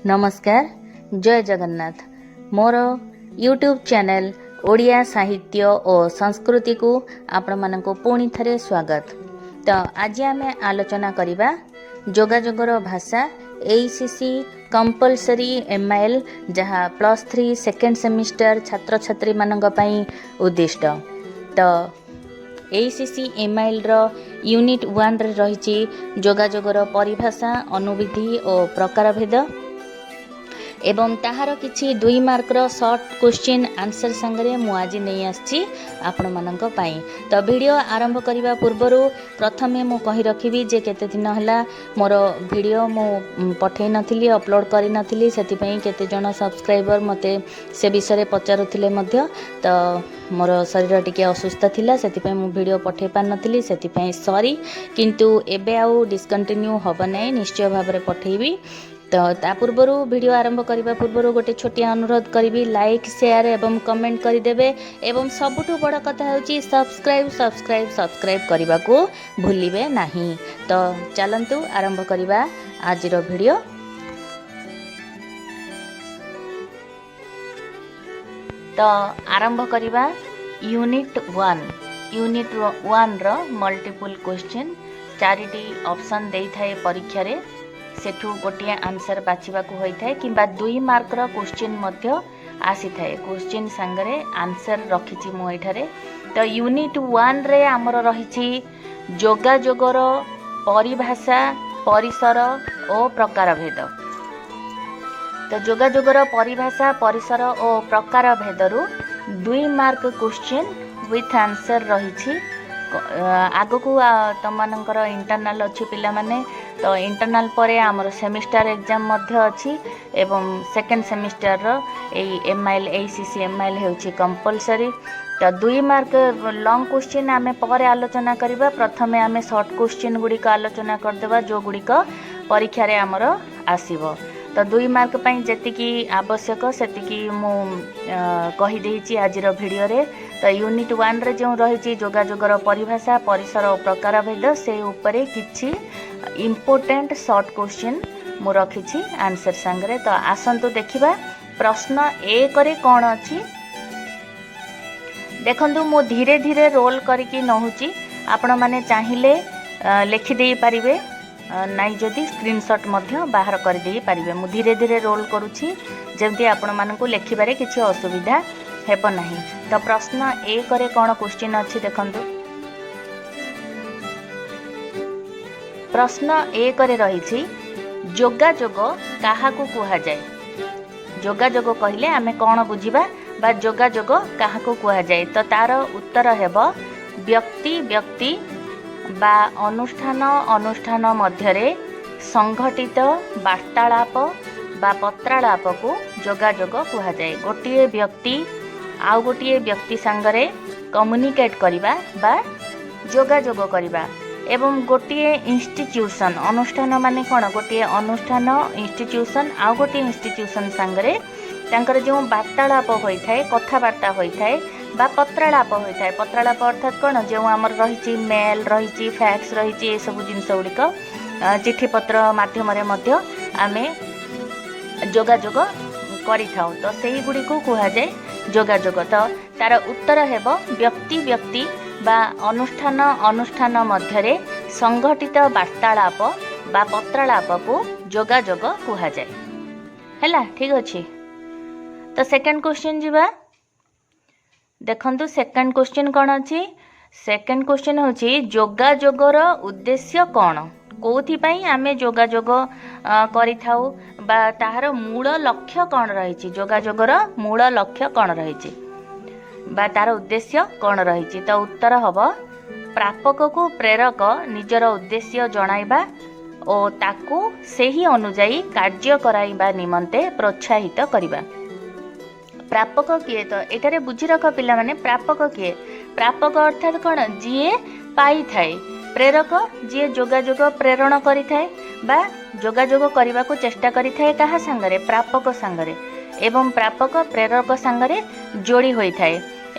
ନମସ୍କାର, ଜୟ ଜଗନ୍ନାଥ। ମୋର YouTube channel Odia ସାହିତ୍ୟ ଓ ସଂସ୍କୃତିକୁ ଆପଣମାନଙ୍କୁ ପୁଣି ଥରେ ସ୍ୱାଗତ। ତ ଆଜି ଆମେ ଆଲୋଚନା କରିବା ଯୋଗାଯୋଗର ଭାଷା, HCC compulsory MIL, ଯାହା +3 ସେକେଣ୍ଡ ସେମିଷ୍ଟର ଛାତ୍ରଛାତ୍ରୀମାନଙ୍କ ପାଇଁ ଉଦ୍ଦିଷ୍ଟ। ତ ଏଇଚ୍ ସି ସି ଏମ୍ଆଇଏଲ୍ର ୟୁନିଟ୍ 1ରେ ରହିଛି ଯୋଗାଯୋଗର ପରିଭାଷା, ଅନୁବିଧି ଓ ପ୍ରକାରଭେଦ ଏବଂ ତାହାର କିଛି 2 ମାର୍କର ସର୍ଟ କ୍ୱେଶ୍ଚିନ୍ ଆନ୍ସର୍ ସାଙ୍ଗରେ ମୁଁ ଆଜି ନେଇ ଆସିଛି ଆପଣମାନଙ୍କ ପାଇଁ। ତ ଭିଡ଼ିଓ ଆରମ୍ଭ କରିବା ପୂର୍ବରୁ ପ୍ରଥମେ ମୁଁ କହି ରଖିବି ଯେ କେତେ ଦିନ ହେଲା ମୋର ଭିଡ଼ିଓ ମୁଁ ପଠାଇ ନଥିଲି, ଅପଲୋଡ଼ କରିନଥିଲି। ସେଥିପାଇଁ କେତେଜଣ ସବସ୍କ୍ରାଇବର ମୋତେ ସେ ବିଷୟରେ ପଚାରୁଥିଲେ ମଧ୍ୟ। ତ ମୋର ଶରୀର ଟିକେ ଅସୁସ୍ଥ ଥିଲା, ସେଥିପାଇଁ ମୁଁ ଭିଡ଼ିଓ ପଠାଇ ପାରିନଥିଲି, ସେଥିପାଇଁ ସରି। କିନ୍ତୁ ଏବେ ଆଉ ଡିସକଣ୍ଟିନ୍ୟୁ ହେବ ନାହିଁ, ନିଶ୍ଚୟ ଭାବରେ ପଠାଇବି। ତ ତା ପୂର୍ବରୁ, ଭିଡ଼ିଓ ଆରମ୍ଭ କରିବା ପୂର୍ବରୁ ଗୋଟେ ଛୋଟିଆ ଅନୁରୋଧ କରିବି, ଲାଇକ୍, ସେୟାର ଏବଂ କମେଣ୍ଟ କରିଦେବେ ଏବଂ ସବୁଠୁ ବଡ଼ କଥା ହେଉଛି ସବସ୍କ୍ରାଇବ୍, ସବସ୍କ୍ରାଇବ୍, ସବସ୍କ୍ରାଇବ୍ କରିବାକୁ ଭୁଲିବେ ନାହିଁ। ତ ଚାଲନ୍ତୁ ଆରମ୍ଭ କରିବା ଆଜିର ଭିଡ଼ିଓ। ତ ଆରମ୍ଭ କରିବା ୟୁନିଟ୍ 1। ୟୁନିଟ୍ 1ର ମଲ୍ଟିପୁଲ୍ କ୍ୱେଶ୍ଚିନ୍। ଚାରିଟି ଅପସନ୍ ଦେଇଥାଏ ପରୀକ୍ଷାରେ, ସେଠୁ ଗୋଟିଏ ଆନ୍ସର୍ ବାଛିବାକୁ ହୋଇଥାଏ କିମ୍ବା 2 ମାର୍କର କ୍ୱେଶ୍ଚିନ୍ ମଧ୍ୟ ଆସିଥାଏ। କ୍ୱେଶ୍ଚିନ୍ ସାଙ୍ଗରେ ଆନ୍ସର୍ ରଖିଛି ମୁଁ ଏଠାରେ। ତ ୟୁନିଟ୍ 1ରେ ଆମର ରହିଛି ଯୋଗାଯୋଗର ପରିଭାଷା, ପରିସର ଓ ପ୍ରକାରଭେଦ। ତ ଯୋଗାଯୋଗର ପରିଭାଷା, ପରିସର ଓ ପ୍ରକାରଭେଦରୁ 2 ମାର୍କ କ୍ୱେଶ୍ଚିନ୍ ୱିଥ୍ ଆନ୍ସର୍ ରହିଛି। ଆଗକୁ ତମମାନଙ୍କର ଇଣ୍ଟରନାଲ୍ ଅଛି ପିଲାମାନେ। ତ ଇଣ୍ଟରନାଲ୍ ପରେ ଆମର ସେମିଷ୍ଟାର ଏକ୍ଜାମ୍ ମଧ୍ୟ ଅଛି ଏବଂ ସେକେଣ୍ଡ ସେମିଷ୍ଟାରର ଏଇ MIL, HCC MIL ହେଉଛି କମ୍ପଲସରି। ତ 2 ମାର୍କ ଲଙ୍ଗ୍ କ୍ୱେଶ୍ଚିନ୍ ଆମେ ପରେ ଆଲୋଚନା କରିବା। ପ୍ରଥମେ ଆମେ ସର୍ଟ କ୍ୱେଶ୍ଚିନ୍ ଗୁଡ଼ିକ ଆଲୋଚନା କରିଦେବା, ଯେଉଁଗୁଡ଼ିକ ପରୀକ୍ଷାରେ ଆମର ଆସିବ। ତ 2 ମାର୍କ ପାଇଁ ଯେତିକି ଆବଶ୍ୟକ, ସେତିକି ମୁଁ କହିଦେଇଛି ଆଜିର ଭିଡ଼ିଓରେ। ତ ୟୁନିଟ୍ 1ରେ ଯେଉଁ ରହିଛି ଯୋଗାଯୋଗର ପରିଭାଷା, ପରିସର ଓ ପ୍ରକାରଭେଦ, ସେ ଉପରେ କିଛି ଇମ୍ପୋର୍ଟାଣ୍ଟ ସର୍ଟ କ୍ୱେଶ୍ଚିନ୍ ମୁଁ ରଖିଛି ଆନ୍ସର୍ ସାଙ୍ଗରେ। ତ ଆସନ୍ତୁ ଦେଖିବା ପ୍ରଶ୍ନ 1ରେ କ'ଣ ଅଛି। ଦେଖନ୍ତୁ, ମୁଁ ଧୀରେ ଧୀରେ ରୋଲ୍ କରିକି ନଉଛି। ଆପଣମାନେ ଚାହିଁଲେ ଲେଖିଦେଇ ପାରିବେ, ନାଇଁ ଯଦି ସ୍କ୍ରିନସଟ୍ ମଧ୍ୟ ବାହାର କରିଦେଇ ପାରିବେ। ମୁଁ ଧୀରେ ଧୀରେ ରୋଲ୍ କରୁଛି, ଯେମିତି ଆପଣମାନଙ୍କୁ ଲେଖିବାରେ କିଛି ଅସୁବିଧା ହେବ ନାହିଁ। ତ ପ୍ରଶ୍ନ 1ରେ କ'ଣ କ୍ୱେଶ୍ଚିନ୍ ଅଛି ଦେଖନ୍ତୁ। ପ୍ରଶ୍ନ 1ରେ ରହିଛି, ଯୋଗାଯୋଗ କାହାକୁ କୁହାଯାଏ? ଯୋଗାଯୋଗ କହିଲେ ଆମେ କ'ଣ ବୁଝିବା ବା ଯୋଗାଯୋଗ କାହାକୁ କୁହାଯାଏ? ତ ତାର ଉତ୍ତର ହେବ, ବ୍ୟକ୍ତି ବ୍ୟକ୍ତି ବା ଅନୁଷ୍ଠାନ ଅନୁଷ୍ଠାନ ମଧ୍ୟରେ ସଂଘଟିତ ବାର୍ତ୍ତାଳାପ ବା ପତ୍ରାଳାପକୁ ଯୋଗାଯୋଗ କୁହାଯାଏ। ଗୋଟିଏ ବ୍ୟକ୍ତି ଆଉ ଗୋଟିଏ ବ୍ୟକ୍ତି ସାଙ୍ଗରେ କମ୍ୟୁନିକେଟ୍ କରିବା ବା ଯୋଗାଯୋଗ କରିବା ଏବଂ ଗୋଟିଏ ଇନଷ୍ଟିଚ୍ୟୁସନ୍, ଅନୁଷ୍ଠାନ ମାନେ କ'ଣ, ଗୋଟିଏ ଅନୁଷ୍ଠାନ, ଇନଷ୍ଟିଚ୍ୟୁସନ୍ ଆଉ ଗୋଟିଏ ଇନଷ୍ଟିଚ୍ୟୁସନ୍ ସାଙ୍ଗରେ ତାଙ୍କର ଯେଉଁ ବାର୍ତ୍ତାଳାପ ହୋଇଥାଏ, କଥାବାର୍ତ୍ତା ହୋଇଥାଏ ବା ପତ୍ରାଳାପ ହୋଇଥାଏ। ପତ୍ରାଳାପ ଅର୍ଥାତ୍ କ'ଣ? ଯେଉଁ ଆମର ରହିଛି ମେଲ୍ ରହିଛି, ଫ୍ୟାକ୍ସ ରହିଛି, ଏସବୁ ଜିନିଷ ଗୁଡ଼ିକ, ଚିଠିପତ୍ର ମାଧ୍ୟମରେ ମଧ୍ୟ ଆମେ ଯୋଗାଯୋଗ କରିଥାଉ। ତ ସେଇଗୁଡ଼ିକୁ କୁହାଯାଏ ଯୋଗାଯୋଗ। ତ ତାର ଉତ୍ତର ହେବ, ବ୍ୟକ୍ତି ବ୍ୟକ୍ତି ବା ଅନୁଷ୍ଠାନ ଅନୁଷ୍ଠାନ ମଧ୍ୟରେ ସଂଘଟିତ ବାର୍ତ୍ତାଳାପ ବା ପତ୍ରାଳାପକୁ ଯୋଗାଯୋଗ କୁହାଯାଏ। ହେଲା, ଠିକ୍ ଅଛି। ତ ସେକେଣ୍ଡ କ୍ୱେଶ୍ଚିନ୍ ଯିବା। ଦେଖନ୍ତୁ, ସେକେଣ୍ଡ କ୍ୱେଶ୍ଚିନ୍ କ'ଣ ଅଛି। ସେକେଣ୍ଡ କ୍ୱେଶ୍ଚିନ୍ ହେଉଛି, ଯୋଗାଯୋଗର ଉଦ୍ଦେଶ୍ୟ କ'ଣ? କେଉଁଥିପାଇଁ ଆମେ ଯୋଗାଯୋଗ କରିଥାଉ ବା ତାହାର ମୂଳ ଲକ୍ଷ୍ୟ କ'ଣ ରହିଛି? ଯୋଗାଯୋଗର ମୂଳ ଲକ୍ଷ୍ୟ କ'ଣ ରହିଛି ବା ତାର ଉଦ୍ଦେଶ୍ୟ କ'ଣ ରହିଛି? ତ ଉତ୍ତର ହେବ, ପ୍ରାପକକୁ ପ୍ରେରକ ନିଜର ଉଦ୍ଦେଶ୍ୟ ଜଣାଇବା ଓ ତାକୁ ସେହି ଅନୁଯାୟୀ କାର୍ଯ୍ୟ କରାଇବା ନିମନ୍ତେ ପ୍ରୋତ୍ସାହିତ କରିବା। ପ୍ରାପକ କିଏ? ତ ଏଠାରେ ବୁଝି ରଖ ପିଲାମାନେ, ପ୍ରାପକ କିଏ? ପ୍ରାପକ ଅର୍ଥାତ୍ କ'ଣ? ଯିଏ ପାଇଥାଏ। ପ୍ରେରକ ଯିଏ ଯୋଗାଯୋଗ ପ୍ରେରଣ କରିଥାଏ ବା ଯୋଗାଯୋଗ କରିବାକୁ ଚେଷ୍ଟା କରିଥାଏ। କାହା ସାଙ୍ଗରେ? ପ୍ରାପକ ସାଙ୍ଗରେ। ଏବଂ ପ୍ରାପକ ପ୍ରେରକ ସାଙ୍ଗରେ ଯୋଡ଼ି ହୋଇଥାଏ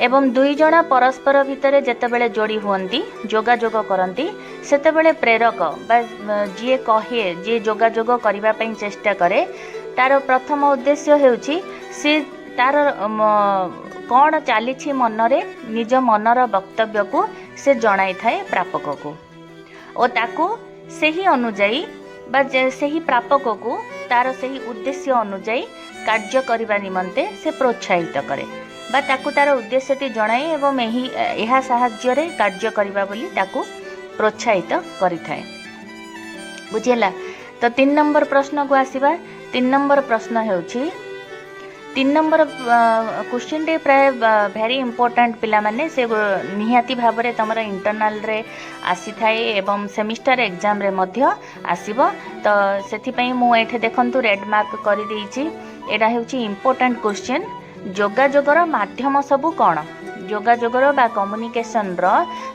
ଏବଂ ଦୁଇ ଜଣ ପରସ୍ପର ଭିତରେ ଯେତେବେଳେ ଯୋଡ଼ି ହୁଅନ୍ତି, ଯୋଗାଯୋଗ କରନ୍ତି, ସେତେବେଳେ ପ୍ରେରକ ବା ଯିଏ କହେ, ଯିଏ ଯୋଗାଯୋଗ କରିବା ପାଇଁ ଚେଷ୍ଟା କରେ, ତାର ପ୍ରଥମ ଉଦ୍ଦେଶ୍ୟ ହେଉଛି ସେ ତାର କ'ଣ ଚାଲିଛି ମନରେ, ନିଜ ମନର ବକ୍ତବ୍ୟକୁ ସେ ଜଣାଇଥାଏ ପ୍ରାପକକୁ ଓ ତାକୁ ସେହି ଅନୁଯାୟୀ ବା ସେହି ପ୍ରାପକକୁ ତାର ସେହି ଉଦ୍ଦେଶ୍ୟ ଅନୁଯାୟୀ କାର୍ଯ୍ୟ କରିବା ନିମନ୍ତେ ସେ ପ୍ରୋତ୍ସାହିତ କରେ ବା ତାକୁ ତାର ଉଦ୍ଦେଶ୍ୟଟି ଜଣାଏ ଏବଂ ଏହା ସାହାଯ୍ୟରେ କାର୍ଯ୍ୟ କରିବା ବୋଲି ତାକୁ ପ୍ରୋତ୍ସାହିତ କରିଥାଏ। ବୁଝିହେଲା? ତ 3 ନମ୍ବର ପ୍ରଶ୍ନକୁ ଆସିବା। 3 ନମ୍ବର ପ୍ରଶ୍ନ ହେଉଛି, 3 ନମ୍ବର କ୍ୱେଶ୍ଚିନ୍ଟି ପ୍ରାୟ ଭେରି ଇମ୍ପୋର୍ଟାଣ୍ଟ ପିଲାମାନେ। ସେ ନିହାତି ଭାବରେ ତୁମର ଇଣ୍ଟରନାଲରେ ଆସିଥାଏ ଏବଂ ସେମିଷ୍ଟାର ଏକ୍ଜାମରେ ମଧ୍ୟ ଆସିବ। ତ ସେଥିପାଇଁ ମୁଁ ଏଠି ଦେଖନ୍ତୁ ରେଡ୍ ମାର୍କ କରିଦେଇଛି। ଏଇଟା ହେଉଛି ଇମ୍ପୋର୍ଟାଣ୍ଟ କ୍ୱେଶ୍ଚିନ୍। ଯୋଗାଯୋଗର ମାଧ୍ୟମ ସବୁ କ'ଣ? ଯୋଗାଯୋଗର ବା କମ୍ୟୁନିକେସନର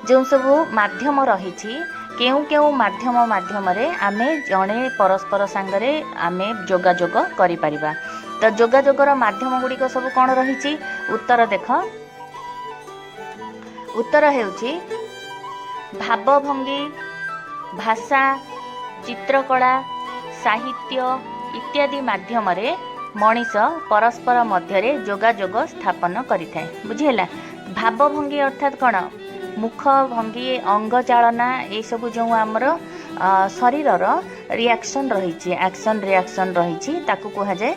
ଯେଉଁ ସବୁ ମାଧ୍ୟମ ରହିଛି, କେଉଁ କେଉଁ ମାଧ୍ୟମ ମାଧ୍ୟମରେ ଆମେ ଜଣେ ପରସ୍ପର ସାଙ୍ଗରେ ଆମେ ଯୋଗାଯୋଗ କରିପାରିବା? ତ ଯୋଗାଯୋଗର ମାଧ୍ୟମ ଗୁଡ଼ିକ ସବୁ କ'ଣ ରହିଛି? ଉତ୍ତର ଦେଖ। ଉତ୍ତର ହେଉଛି ଭାବଭଙ୍ଗୀ, ଭାଷା, ଚିତ୍ରକଳା, ସାହିତ୍ୟ ଇତ୍ୟାଦି ମାଧ୍ୟମରେ ମଣିଷ ପରସ୍ପର ମଧ୍ୟରେ ଯୋଗାଯୋଗ ସ୍ଥାପନ କରିଥାଏ। ବୁଝିହେଲା? ଭାବଭଙ୍ଗୀ ଅର୍ଥାତ୍ କ'ଣ? ମୁଖ ଭଙ୍ଗୀ, ଅଙ୍ଗ ଚାଳନା, ଏଇସବୁ ଯେଉଁ ଆମର ଶରୀରର ରିଆକ୍ସନ୍ ରହିଛି, ଆକ୍ସନ୍ ରିଆକ୍ସନ୍ ରହିଛି, ତାକୁ କୁହାଯାଏ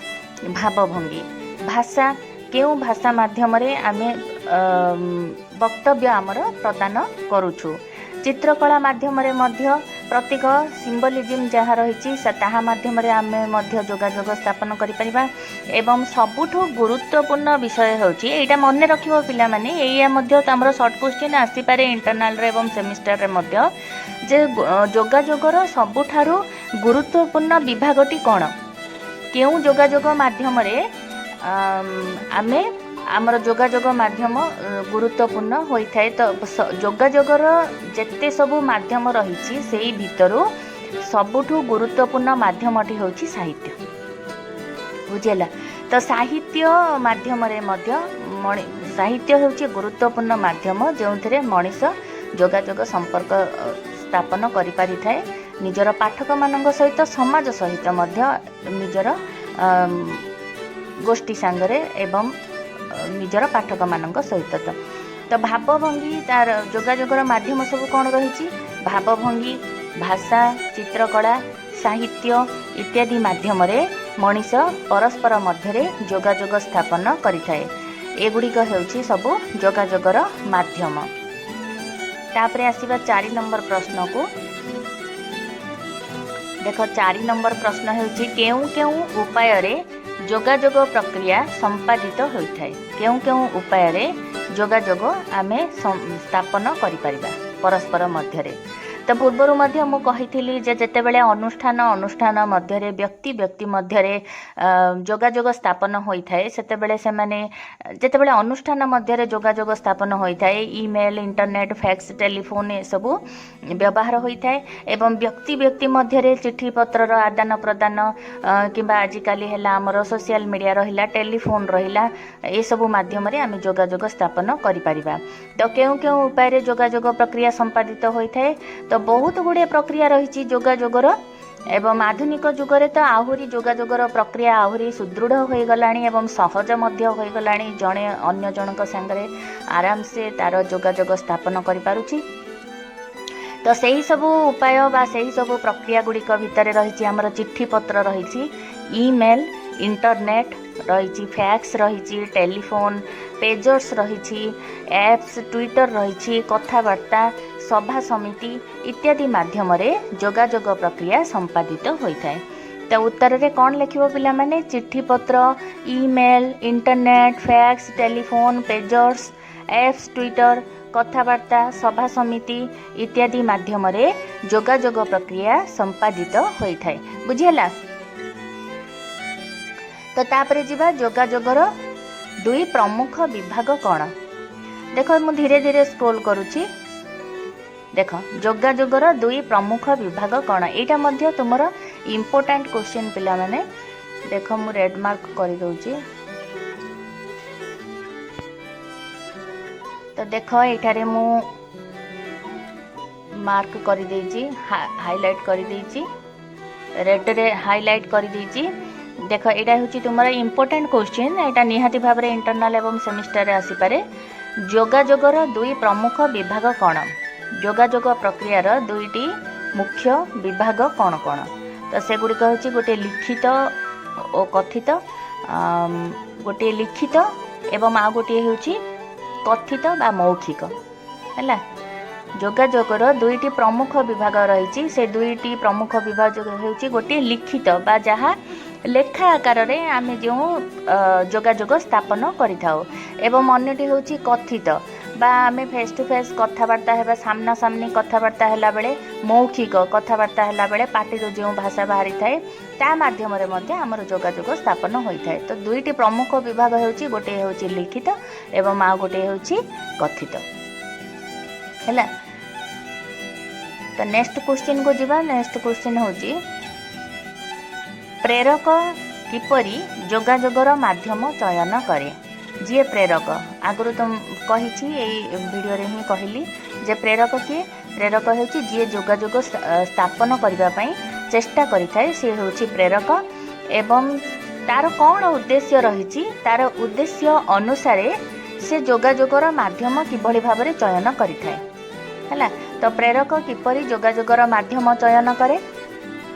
ଭାବଭଙ୍ଗୀ। ଭାଷା, କେଉଁ ଭାଷା ମାଧ୍ୟମରେ ଆମେ ବକ୍ତବ୍ୟ ଆମର ପ୍ରଦାନ କରୁଛୁ। ଚିତ୍ରକଳା ମାଧ୍ୟମରେ ମଧ୍ୟ ପ୍ରତୀକ, ସିମ୍ବଲିଜିମ୍ ଯାହା ରହିଛି, ତାହା ମାଧ୍ୟମରେ ଆମେ ମଧ୍ୟ ଯୋଗାଯୋଗ ସ୍ଥାପନ କରିପାରିବା। ଏବଂ ସବୁଠୁ ଗୁରୁତ୍ୱପୂର୍ଣ୍ଣ ବିଷୟ ହେଉଛି, ଏଇଟା ମନେ ରଖିବ ପିଲାମାନେ, ଏଇଆ ମଧ୍ୟ ଆମର ସର୍ଟ କ୍ୱେଶ୍ଚିନ୍ ଆସିପାରେ ଇଣ୍ଟରନାଲରେ ଏବଂ ସେମିଷ୍ଟାରରେ ମଧ୍ୟ ଯେ ଯୋଗାଯୋଗର ସବୁଠାରୁ ଗୁରୁତ୍ୱପୂର୍ଣ୍ଣ ବିଭାଗଟି କ'ଣ? କେଉଁ ଯୋଗାଯୋଗ ମାଧ୍ୟମରେ ଆମେ ଆମର ଯୋଗାଯୋଗ ମାଧ୍ୟମ ଗୁରୁତ୍ୱପୂର୍ଣ୍ଣ ହୋଇଥାଏ? ତ ଯୋଗାଯୋଗର ଯେତେ ସବୁ ମାଧ୍ୟମ ରହିଛି, ସେଇ ଭିତରୁ ସବୁଠୁ ଗୁରୁତ୍ୱପୂର୍ଣ୍ଣ ମାଧ୍ୟମଟି ହେଉଛି ସାହିତ୍ୟ। ବୁଝିହେଲା? ତ ସାହିତ୍ୟ ମାଧ୍ୟମରେ ମଧ୍ୟ ସାହିତ୍ୟ ହେଉଛି ଗୁରୁତ୍ୱପୂର୍ଣ୍ଣ ମାଧ୍ୟମ, ଯେଉଁଥିରେ ମଣିଷ ଯୋଗାଯୋଗ ସମ୍ପର୍କ ସ୍ଥାପନ କରିପାରିଥାଏ ନିଜର ପାଠକମାନଙ୍କ ସହିତ, ସମାଜ ସହିତ ମଧ୍ୟ, ନିଜର ଗୋଷ୍ଠୀ ସାଙ୍ଗରେ ଏବଂ ନିଜର ପାଠକମାନଙ୍କ ସହିତ। ତ ଭାବଭଙ୍ଗୀ, ତାର ଯୋଗାଯୋଗର ମାଧ୍ୟମ ସବୁ କ'ଣ ରହିଛି? ଭାବଭଙ୍ଗୀ, ଭାଷା, ଚିତ୍ରକଳା, ସାହିତ୍ୟ ଇତ୍ୟାଦି ମାଧ୍ୟମରେ ମଣିଷ ପରସ୍ପର ମଧ୍ୟରେ ଯୋଗାଯୋଗ ସ୍ଥାପନ କରିଥାଏ। ଏଗୁଡ଼ିକ ହେଉଛି ସବୁ ଯୋଗାଯୋଗର ମାଧ୍ୟମ। ତାପରେ ଆସିବା 4 ନମ୍ବର ପ୍ରଶ୍ନକୁ। ଦେଖ, 4 ନମ୍ବର ପ୍ରଶ୍ନ ହେଉଛି, କେଉଁ କେଉଁ ଉପାୟରେ ଯୋଗାଯୋଗ ପ୍ରକ୍ରିୟା ସମ୍ପାଦିତ ହୋଇଥାଏ? କେଉଁ କେଉଁ ଉପାୟରେ ଯୋଗାଯୋଗ ଆମେ ସ୍ଥାପନ କରିପାରିବା ପରସ୍ପର ମଧ୍ୟରେ? ତ ପୂର୍ବରୁ ମଧ୍ୟ ମୁଁ କହିଥିଲି ଯେ ଯେତେବେଳେ ଅନୁଷ୍ଠାନ ଅନୁଷ୍ଠାନ ମଧ୍ୟରେ, ବ୍ୟକ୍ତି ବ୍ୟକ୍ତି ମଧ୍ୟରେ ଯୋଗାଯୋଗ ସ୍ଥାପନ ହୋଇଥାଏ, ସେତେବେଳେ ସେମାନେ ଯେତେବେଳେ ଅନୁଷ୍ଠାନ ମଧ୍ୟରେ ଯୋଗାଯୋଗ ସ୍ଥାପନ ହୋଇଥାଏ, ଇମେଲ୍, ଇଣ୍ଟରନେଟ୍, ଫ୍ୟାକ୍ସ, ଟେଲିଫୋନ୍ ଏସବୁ ବ୍ୟବହାର ହୋଇଥାଏ ଏବଂ ବ୍ୟକ୍ତି ବ୍ୟକ୍ତି ମଧ୍ୟରେ ଚିଠି ପତ୍ରର ଆଦାନ ପ୍ରଦାନ କିମ୍ବା ଆଜିକାଲି ହେଲା ଆମର ସୋସିଆଲ ମିଡ଼ିଆ ରହିଲା, ଟେଲିଫୋନ୍ ରହିଲା, ଏସବୁ ମାଧ୍ୟମରେ ଆମେ ଯୋଗାଯୋଗ ସ୍ଥାପନ କରିପାରିବା। ତ କେଉଁ କେଉଁ ଉପାୟରେ ଯୋଗାଯୋଗ ପ୍ରକ୍ରିୟା ସମ୍ପାଦିତ ହୋଇଥାଏ? ତ ବହୁତ ଗୁଡ଼ିଏ ପ୍ରକ୍ରିୟା ରହିଛି ଯୋଗାଯୋଗର ଏବଂ ଆଧୁନିକ ଯୁଗରେ ତ ଆହୁରି ଯୋଗାଯୋଗର ପ୍ରକ୍ରିୟା ଆହୁରି ସୁଦୃଢ଼ ହୋଇଗଲାଣି ଏବଂ ସହଜ ମଧ୍ୟ ହୋଇଗଲାଣି। ଜଣେ ଅନ୍ୟ ଜଣଙ୍କ ସାଙ୍ଗରେ ଆରାମସେ ତାର ଯୋଗାଯୋଗ ସ୍ଥାପନ କରିପାରୁଛି। ତ ସେହି ସବୁ ଉପାୟ ବା ସେହି ସବୁ ପ୍ରକ୍ରିୟା ଗୁଡ଼ିକ ଭିତରେ ରହିଛି ଆମର ଚିଠି ପତ୍ର ରହିଛି, ଇମେଲ୍, ଇଣ୍ଟରନେଟ୍ ରହିଛି, ଫ୍ୟାକ୍ସ ରହିଛି, ଟେଲିଫୋନ୍, ପେଜର୍ସ ରହିଛି, ଆପ୍ସ, ଟ୍ୱିଟର ରହିଛି, କଥାବାର୍ତ୍ତା, ସଭା ସମିତି ଇତ୍ୟାଦି ମାଧ୍ୟମରେ ଯୋଗାଯୋଗ ପ୍ରକ୍ରିୟା ସମ୍ପାଦିତ ହୋଇଥାଏ। ତ ଉତ୍ତରରେ କ'ଣ ଲେଖିବ ପିଲାମାନେ? ଚିଠିପତ୍ର, email, internet, fax, telephone, pagers, apps, Twitter, କଥାବାର୍ତ୍ତା, ସଭା ସମିତି ଇତ୍ୟାଦି ମାଧ୍ୟମରେ ଯୋଗାଯୋଗ ପ୍ରକ୍ରିୟା ସମ୍ପାଦିତ ହୋଇଥାଏ। ବୁଝିହେଲା? ତ ତାପରେ ଯିବା, ଯୋଗାଯୋଗର ଦୁଇ ପ୍ରମୁଖ ବିଭାଗ କ'ଣ? ଦେଖ, ମୁଁ ଧୀରେ ଧୀରେ ସ୍କ୍ରୋଲ୍ କରୁଛି। ଦେଖ, ଯୋଗାଯୋଗର ଦୁଇ ପ୍ରମୁଖ ବିଭାଗ କ'ଣ? ଏଇଟା ମଧ୍ୟ ତୁମର ଇମ୍ପୋର୍ଟାଣ୍ଟ କ୍ୱେଶ୍ଚିନ୍ ପିଲାମାନେ। ଦେଖ, ମୁଁ ରେଡ୍ ମାର୍କ କରିଦେଉଛି। ତ ଦେଖ, ଏଇଠାରେ ମୁଁ ମାର୍କ କରିଦେଇଛି, ହାଇଲାଇଟ୍ କରିଦେଇଛି, ରେଡ଼୍ରେ ହାଇଲାଇଟ୍ କରିଦେଇଛି। ଦେଖ, ଏଇଟା ହେଉଛି ତୁମର ଇମ୍ପୋର୍ଟାଣ୍ଟ କୋଶ୍ଚିନ୍। ଏଇଟା ନିହାତି ଭାବରେ ଇଣ୍ଟରନାଲ୍ ଏବଂ ସେମିଷ୍ଟାରରେ ଆସିପାରେ। ଯୋଗାଯୋଗର ଦୁଇ ପ୍ରମୁଖ ବିଭାଗ କ'ଣ? ଯୋଗାଯୋଗ ପ୍ରକ୍ରିୟାର ଦୁଇଟି ମୁଖ୍ୟ ବିଭାଗ କ'ଣ କ'ଣ? ତ ସେଗୁଡ଼ିକ ହେଉଛି ଗୋଟିଏ ଲିଖିତ ଓ କଥିତ, ଗୋଟିଏ ଲିଖିତ ଏବଂ ଆଉ ଗୋଟିଏ ହେଉଛି କଥିତ ବା ମୌଖିକ। ହେଲା? ଯୋଗାଯୋଗର ଦୁଇଟି ପ୍ରମୁଖ ବିଭାଗ ରହିଛି। ସେ ଦୁଇଟି ପ୍ରମୁଖ ବିଭାଗ ହେଉଛି ଗୋଟିଏ ଲିଖିତ ବା ଯାହା ଲେଖା ଆକାରରେ ଆମେ ଯେଉଁ ଯୋଗାଯୋଗ ସ୍ଥାପନ କରିଥାଉ ଏବଂ ଅନ୍ୟଟି ହେଉଛି କଥିତ ବା ଆମେ ଫେସ୍ ଟୁ ଫେସ୍ କଥାବାର୍ତ୍ତା ହେବା, ସାମ୍ନାସାମ୍ନି କଥାବାର୍ତ୍ତା ହେଲାବେଳେ, ମୌଖିକ କଥାବାର୍ତ୍ତା ହେଲାବେଳେ ପାଟିରୁ ଯେଉଁ ଭାଷା ବାହାରିଥାଏ, ତା ମାଧ୍ୟମରେ ମଧ୍ୟ ଆମର ଯୋଗାଯୋଗ ସ୍ଥାପନ ହୋଇଥାଏ। ତ ଦୁଇଟି ପ୍ରମୁଖ ବିଭାଗ ହେଉଛି, ଗୋଟିଏ ହେଉଛି ଲିଖିତ ଏବଂ ଆଉ ଗୋଟିଏ ହେଉଛି କଥିତ। ହେଲା? ତ ନେକ୍ସଟ କ୍ୱେଶ୍ଚିନ୍କୁ ଯିବା। ନେକ୍ସଟ କ୍ୱେଶ୍ଚିନ୍ ହେଉଛି, ପ୍ରେରକ କିପରି ଯୋଗାଯୋଗର ମାଧ୍ୟମ ଚୟନ କରେ? ଯିଏ ପ୍ରେରକ, ଆଗରୁ ତ କହିଛି, ଏଇ ଭିଡ଼ିଓରେ ହିଁ କହିଲି ଯେ ପ୍ରେରକ କିଏ? ପ୍ରେରକ ହେଉଛି ଯିଏ ଯୋଗାଯୋଗ ସ୍ଥାପନ କରିବା ପାଇଁ ଚେଷ୍ଟା କରିଥାଏ, ସେ ହେଉଛି ପ୍ରେରକ। ଏବଂ ତାର କ'ଣ ଉଦ୍ଦେଶ୍ୟ ରହିଛି, ତାର ଉଦ୍ଦେଶ୍ୟ ଅନୁସାରେ ସେ ଯୋଗାଯୋଗର ମାଧ୍ୟମ କିଭଳି ଭାବରେ ଚୟନ କରିଥାଏ। ହେଲା? ତ ପ୍ରେରକ କିପରି ଯୋଗାଯୋଗର ମାଧ୍ୟମ ଚୟନ କରେ?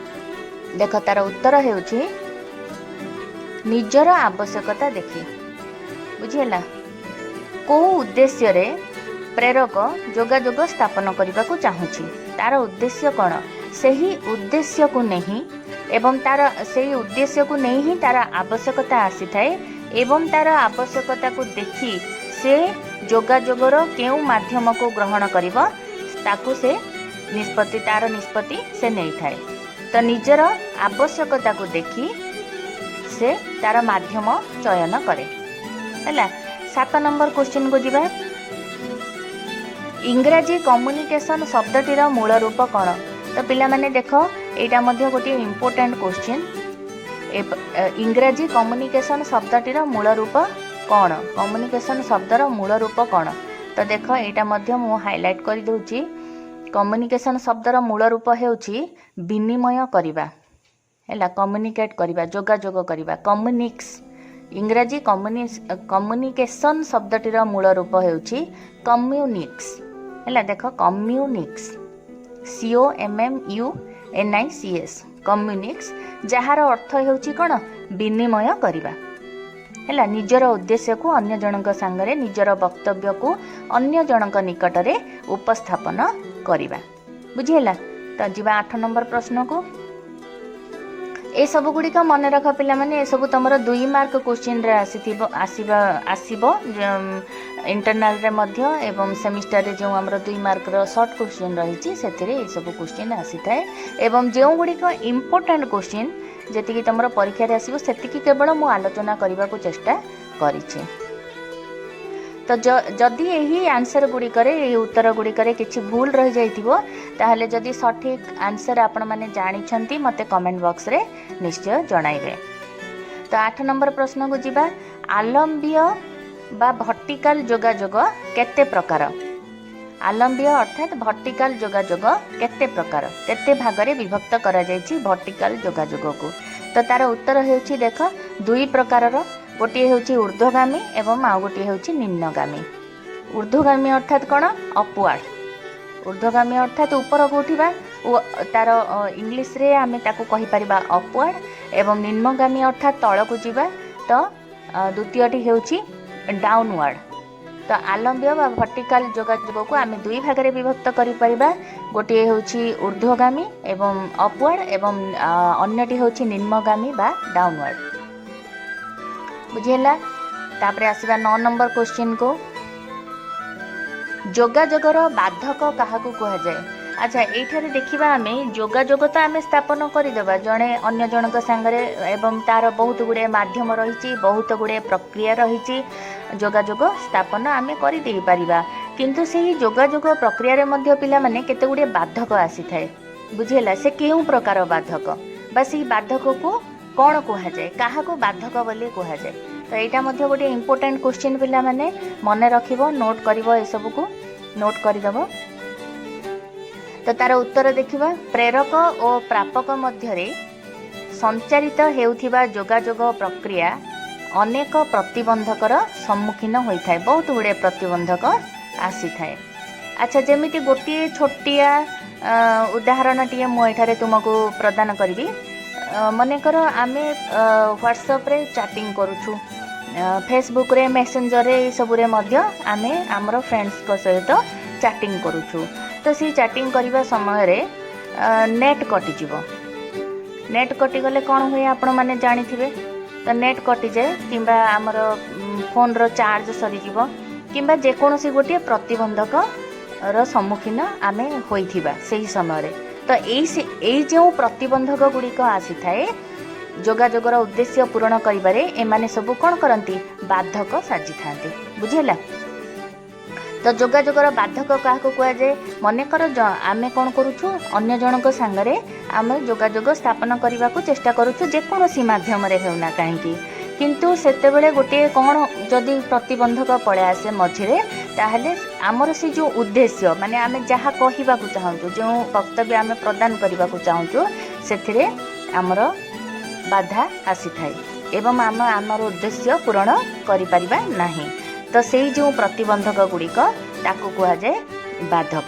ଦେଖ, ତାର ଉତ୍ତର ହେଉଛି ନିଜର ଆବଶ୍ୟକତା ଦେଖି। ବୁଝିହେଲା? କେଉଁ ଉଦ୍ଦେଶ୍ୟରେ ପ୍ରେରକ ଯୋଗାଯୋଗ ସ୍ଥାପନ କରିବାକୁ ଚାହୁଁଛି, ତାର ଉଦ୍ଦେଶ୍ୟ କ'ଣ, ସେହି ଉଦ୍ଦେଶ୍ୟକୁ ନେଇ ଏବଂ ତାର ସେଇ ଉଦ୍ଦେଶ୍ୟକୁ ନେଇ ହିଁ ତାର ଆବଶ୍ୟକତା ଆସିଥାଏ ଏବଂ ତାର ଆବଶ୍ୟକତାକୁ ଦେଖି ସେ ଯୋଗାଯୋଗର କେଉଁ ମାଧ୍ୟମକୁ ଗ୍ରହଣ କରିବ, ତାକୁ ସେ ନିଷ୍ପତ୍ତି, ତାର ନିଷ୍ପତ୍ତି ସେ ନେଇଥାଏ। ତ ନିଜର ଆବଶ୍ୟକତାକୁ ଦେଖି ସେ ତାର ମାଧ୍ୟମ ଚୟନ କରେ। ହେଲା? 7 ନମ୍ବର କ୍ୱେଶ୍ଚିନ୍କୁ ଯିବା। ଇଂରାଜୀ କମ୍ୟୁନିକେସନ୍ ଶବ୍ଦଟିର ମୂଳ ରୂପ କ'ଣ? ତ ପିଲାମାନେ ଦେଖ, ଏଇଟା ମଧ୍ୟ ଗୋଟିଏ ଇମ୍ପୋର୍ଟାଣ୍ଟ କ୍ୱେଶ୍ଚିନ୍। ଇଂରାଜୀ କମ୍ୟୁନିକେସନ୍ ଶବ୍ଦଟିର ମୂଳ ରୂପ କ'ଣ? କମ୍ୟୁନିକେସନ୍ ଶବ୍ଦର ମୂଳ ରୂପ କ'ଣ? ତ ଦେଖ, ଏଇଟା ମଧ୍ୟ ମୁଁ ହାଇଲାଇଟ୍ କରିଦେଉଛି। କମ୍ୟୁନିକେସନ୍ ଶବ୍ଦର ମୂଳ ରୂପ ହେଉଛି ବିନିମୟ କରିବା। ହେଲା? କମ୍ୟୁନିକେଟ୍ କରିବା, ଯୋଗାଯୋଗ କରିବା, କମ୍ୟୁନିକ୍ସ। ଇଂରାଜୀ କମ୍ୟୁନିକେସନ୍ ଶବ୍ଦଟିର ମୂଳ ରୂପ ହେଉଛି କମ୍ୟୁନିକ୍ସ। ହେଲା? ଦେଖ, କମ୍ୟୁନିକ୍ସ, COMMUNICS, କମ୍ୟୁନିକ୍ସ, ଯାହାର ଅର୍ଥ ହେଉଛି କ'ଣ? ବିନିମୟ କରିବା। ହେଲା? ନିଜର ଉଦ୍ଦେଶ୍ୟକୁ ଅନ୍ୟ ଜଣଙ୍କ ସାଙ୍ଗରେ, ନିଜର ବକ୍ତବ୍ୟକୁ ଅନ୍ୟ ଜଣଙ୍କ ନିକଟରେ ଉପସ୍ଥାପନ କରିବା। ବୁଝିହେଲା? ତ ଯିବା 8 ନମ୍ବର ପ୍ରଶ୍ନକୁ। ଏସବୁ ଗୁଡ଼ିକ ମନେ ରଖ ପିଲାମାନେ, ଏସବୁ ତମର 2 ମାର୍କ କୋଶ୍ଚିନ୍ରେ ଆସିଥିବ, ଆସିବ ଇଣ୍ଟରନାଲରେ ମଧ୍ୟ ଏବଂ ସେମିଷ୍ଟାରରେ ଯେଉଁ ଆମର 2 ମାର୍କର ସର୍ଟ କୋଶ୍ଚିନ୍ ରହିଛି, ସେଥିରେ ଏସବୁ କୋଶ୍ଚିନ୍ ଆସିଥାଏ। ଏବଂ ଯେଉଁଗୁଡ଼ିକ ଇମ୍ପୋର୍ଟାଣ୍ଟ କୋଶ୍ଚିନ୍, ଯେତିକି ତମର ପରୀକ୍ଷାରେ ଆସିବ, ସେତିକି କେବଳ ମୁଁ ଆଲୋଚନା କରିବାକୁ ଚେଷ୍ଟା କରିଛି। ତ ଯଦି ଏହି ଆନ୍ସର ଗୁଡ଼ିକରେ, ଏହି ଉତ୍ତର ଗୁଡ଼ିକରେ କିଛି ଭୁଲ ରହିଯାଇଥିବ, ତାହେଲେ ଯଦି ସଠିକ୍ ଆନ୍ସର ଆପଣମାନେ ଜାଣିଛନ୍ତି, ମୋତେ କମେଣ୍ଟ ବକ୍ସରେ ନିଶ୍ଚୟ ଜଣାଇବେ। ତ 8 ନମ୍ବର ପ୍ରଶ୍ନକୁ ଯିବା। ଆଲମ୍ବୀୟ ବା ଭର୍ଟିକାଲ ଯୋଗାଯୋଗ କେତେ ପ୍ରକାର? ଆଲମ୍ବୀୟ ଅର୍ଥାତ୍ ଭର୍ଟିକାଲ ଯୋଗାଯୋଗ କେତେ ପ୍ରକାର, କେତେ ଭାଗରେ ବିଭକ୍ତ କରାଯାଇଛି ଭର୍ଟିକାଲ ଯୋଗାଯୋଗକୁ? ତ ତାର ଉତ୍ତର ହେଉଛି, ଦେଖ, ଦୁଇ ପ୍ରକାରର। ଗୋଟିଏ ହେଉଛି ଉର୍ଦ୍ଧ୍ୱଗାମୀ ଏବଂ ଆଉ ଗୋଟିଏ ହେଉଛି ନିମ୍ନଗାମୀ। ଉର୍ଦ୍ଧ୍ୱଗାମୀ ଅର୍ଥାତ୍ କ'ଣ? ଅପୱାର୍ଡ। ଉର୍ଦ୍ଧ୍ୱଗାମୀ ଅର୍ଥାତ୍ ଉପରକୁ ଉଠିବା ଓ ତାର ଇଂଲିଶରେ ଆମେ ତାକୁ କହିପାରିବା ଅପୱାର୍ଡ ଏବଂ ନିମ୍ନଗାମୀ ଅର୍ଥାତ୍ ତଳକୁ ଯିବା। ତ ଦ୍ୱିତୀୟଟି ହେଉଛି ଡାଉନୱାର୍ଡ। ତ ଆଲମ୍ବୀୟ ବା ଭର୍ଟିକାଲ ଯୋଗାଯୋଗକୁ ଆମେ ଦୁଇ ଭାଗରେ ବିଭକ୍ତ କରିପାରିବା। ଗୋଟିଏ ହେଉଛି ଉର୍ଦ୍ଧ୍ୱଗାମୀ ଏବଂ ଅପୱାର୍ଡ ଏବଂ ଅନ୍ୟଟି ହେଉଛି ନିମ୍ନଗାମୀ ବା ଡାଉନୱାର୍ଡ। ବୁଝିହେଲା? ତାପରେ ଆସିବା 9 ନମ୍ବର କ୍ୱେଶ୍ଚିନ୍କୁ। ଯୋଗାଯୋଗର ବାଧକ କାହାକୁ କୁହାଯାଏ? ଆଚ୍ଛା, ଏଇଠାରେ ଦେଖିବା ଆମେ, ଯୋଗାଯୋଗ ତ ଆମେ ସ୍ଥାପନ କରିଦେବା ଜଣେ ଅନ୍ୟ ଜଣଙ୍କ ସାଙ୍ଗରେ ଏବଂ ତାର ବହୁତ ଗୁଡ଼ିଏ ମାଧ୍ୟମ ରହିଛି, ବହୁତ ଗୁଡ଼ିଏ ପ୍ରକ୍ରିୟା ରହିଛି, ଯୋଗାଯୋଗ ସ୍ଥାପନ ଆମେ କରିଦେଇପାରିବା। କିନ୍ତୁ ସେହି ଯୋଗାଯୋଗ ପ୍ରକ୍ରିୟାରେ ମଧ୍ୟ ପିଲାମାନେ କେତେ ଗୁଡ଼ିଏ ବାଧକ ଆସିଥାଏ। ବୁଝିହେଲା? ସେ କେଉଁ ପ୍ରକାର ବାଧକ ବା ସେହି ବାଧକକୁ କ'ଣ କୁହାଯାଏ, କାହାକୁ ବାଧକ ବୋଲି କୁହାଯାଏ? ତ ଏଇଟା ମଧ୍ୟ ଗୋଟିଏ ଇମ୍ପୋର୍ଟାଣ୍ଟ କ୍ୱେଶ୍ଚିନ୍। ପିଲାମାନେ ମନେ ରଖିବ, ନୋଟ୍ କରିବ, ଏସବୁକୁ ନୋଟ୍ କରିଦେବ। ତ ତାର ଉତ୍ତର ଦେଖିବା। ପ୍ରେରକ ଓ ପ୍ରାପକ ମଧ୍ୟରେ ସଞ୍ଚାରିତ ହେଉଥିବା ଯୋଗାଯୋଗ ପ୍ରକ୍ରିୟା ଅନେକ ପ୍ରତିବନ୍ଧକର ସମ୍ମୁଖୀନ ହୋଇଥାଏ। ବହୁତ ଗୁଡ଼ିଏ ପ୍ରତିବନ୍ଧକ ଆସିଥାଏ। ଆଚ୍ଛା, ଯେମିତି ଗୋଟିଏ ଛୋଟିଆ ଉଦାହରଣଟିଏ ମୁଁ ଏଠାରେ ତୁମକୁ ପ୍ରଦାନ କରିବି। ମନେକର ଆମେ ହ୍ୱାଟ୍ସଆପ୍ରେ ଚାଟିଂ କରୁଛୁ, ଫେସବୁକ୍ରେ, ମେସେଞ୍ଜରରେ, ଏଇସବୁରେ ମଧ୍ୟ ଆମେ ଆମର ଫ୍ରେଣ୍ଡସ୍ଙ୍କ ସହିତ ଚାଟିଂ କରୁଛୁ। ତ ସେଇ ଚାଟିଂ କରିବା ସମୟରେ ନେଟ୍ କଟିଯିବ। ନେଟ୍ କଟିଗଲେ କ'ଣ ହୁଏ, ଆପଣମାନେ ଜାଣିଥିବେ। ତ ନେଟ୍ କଟିଯାଏ କିମ୍ବା ଆମର ଫୋନ୍ର ଚାର୍ଜ ସରିଯିବ କିମ୍ବା ଯେକୌଣସି ଗୋଟିଏ ପ୍ରତିବନ୍ଧକର ସମ୍ମୁଖୀନ ଆମେ ହୋଇଥିବା ସେହି ସମୟରେ। ତ ଏଇ ଯେଉଁ ପ୍ରତିବନ୍ଧକ ଗୁଡ଼ିକ ଆସିଥାଏ, ଯୋଗାଯୋଗର ଉଦ୍ଦେଶ୍ୟ ପୂରଣ କରିବାରେ ଏମାନେ ସବୁ କ'ଣ କରନ୍ତି? ବାଧକ ସାଜିଥାନ୍ତି। ବୁଝିହେଲା? ତ ଯୋଗାଯୋଗର ବାଧକ କାହାକୁ କୁହାଯାଏ? ମନେକର ଆମେ କ'ଣ କରୁଛୁ? ଅନ୍ୟ ଜଣଙ୍କ ସାଙ୍ଗରେ ଆମେ ଯୋଗାଯୋଗ ସ୍ଥାପନ କରିବାକୁ ଚେଷ୍ଟା କରୁଛୁ, ଯେକୌଣସି ମାଧ୍ୟମରେ ହେଉନା କାହିଁକି। କିନ୍ତୁ ସେତେବେଳେ ଗୋଟିଏ କ'ଣ ଯଦି ପ୍ରତିବନ୍ଧକ ପଳେଇ ଆସେ ମଝିରେ, ତାହେଲେ ଆମର ସେ ଯେଉଁ ଉଦ୍ଦେଶ୍ୟ, ମାନେ ଆମେ ଯାହା କହିବାକୁ ଚାହୁଁଛୁ, ଯେଉଁ ବକ୍ତବ୍ୟ ଆମେ ପ୍ରଦାନ କରିବାକୁ ଚାହୁଁଛୁ, ସେଥିରେ ଆମର ବାଧା ଆସିଥାଏ ଏବଂ ଆମେ ଆମର ଉଦ୍ଦେଶ୍ୟ ପୂରଣ କରିପାରିବା ନାହିଁ। ତ ସେଇ ଯେଉଁ ପ୍ରତିବନ୍ଧକ ଗୁଡ଼ିକ, ତାକୁ କୁହାଯାଏ ବାଧକ।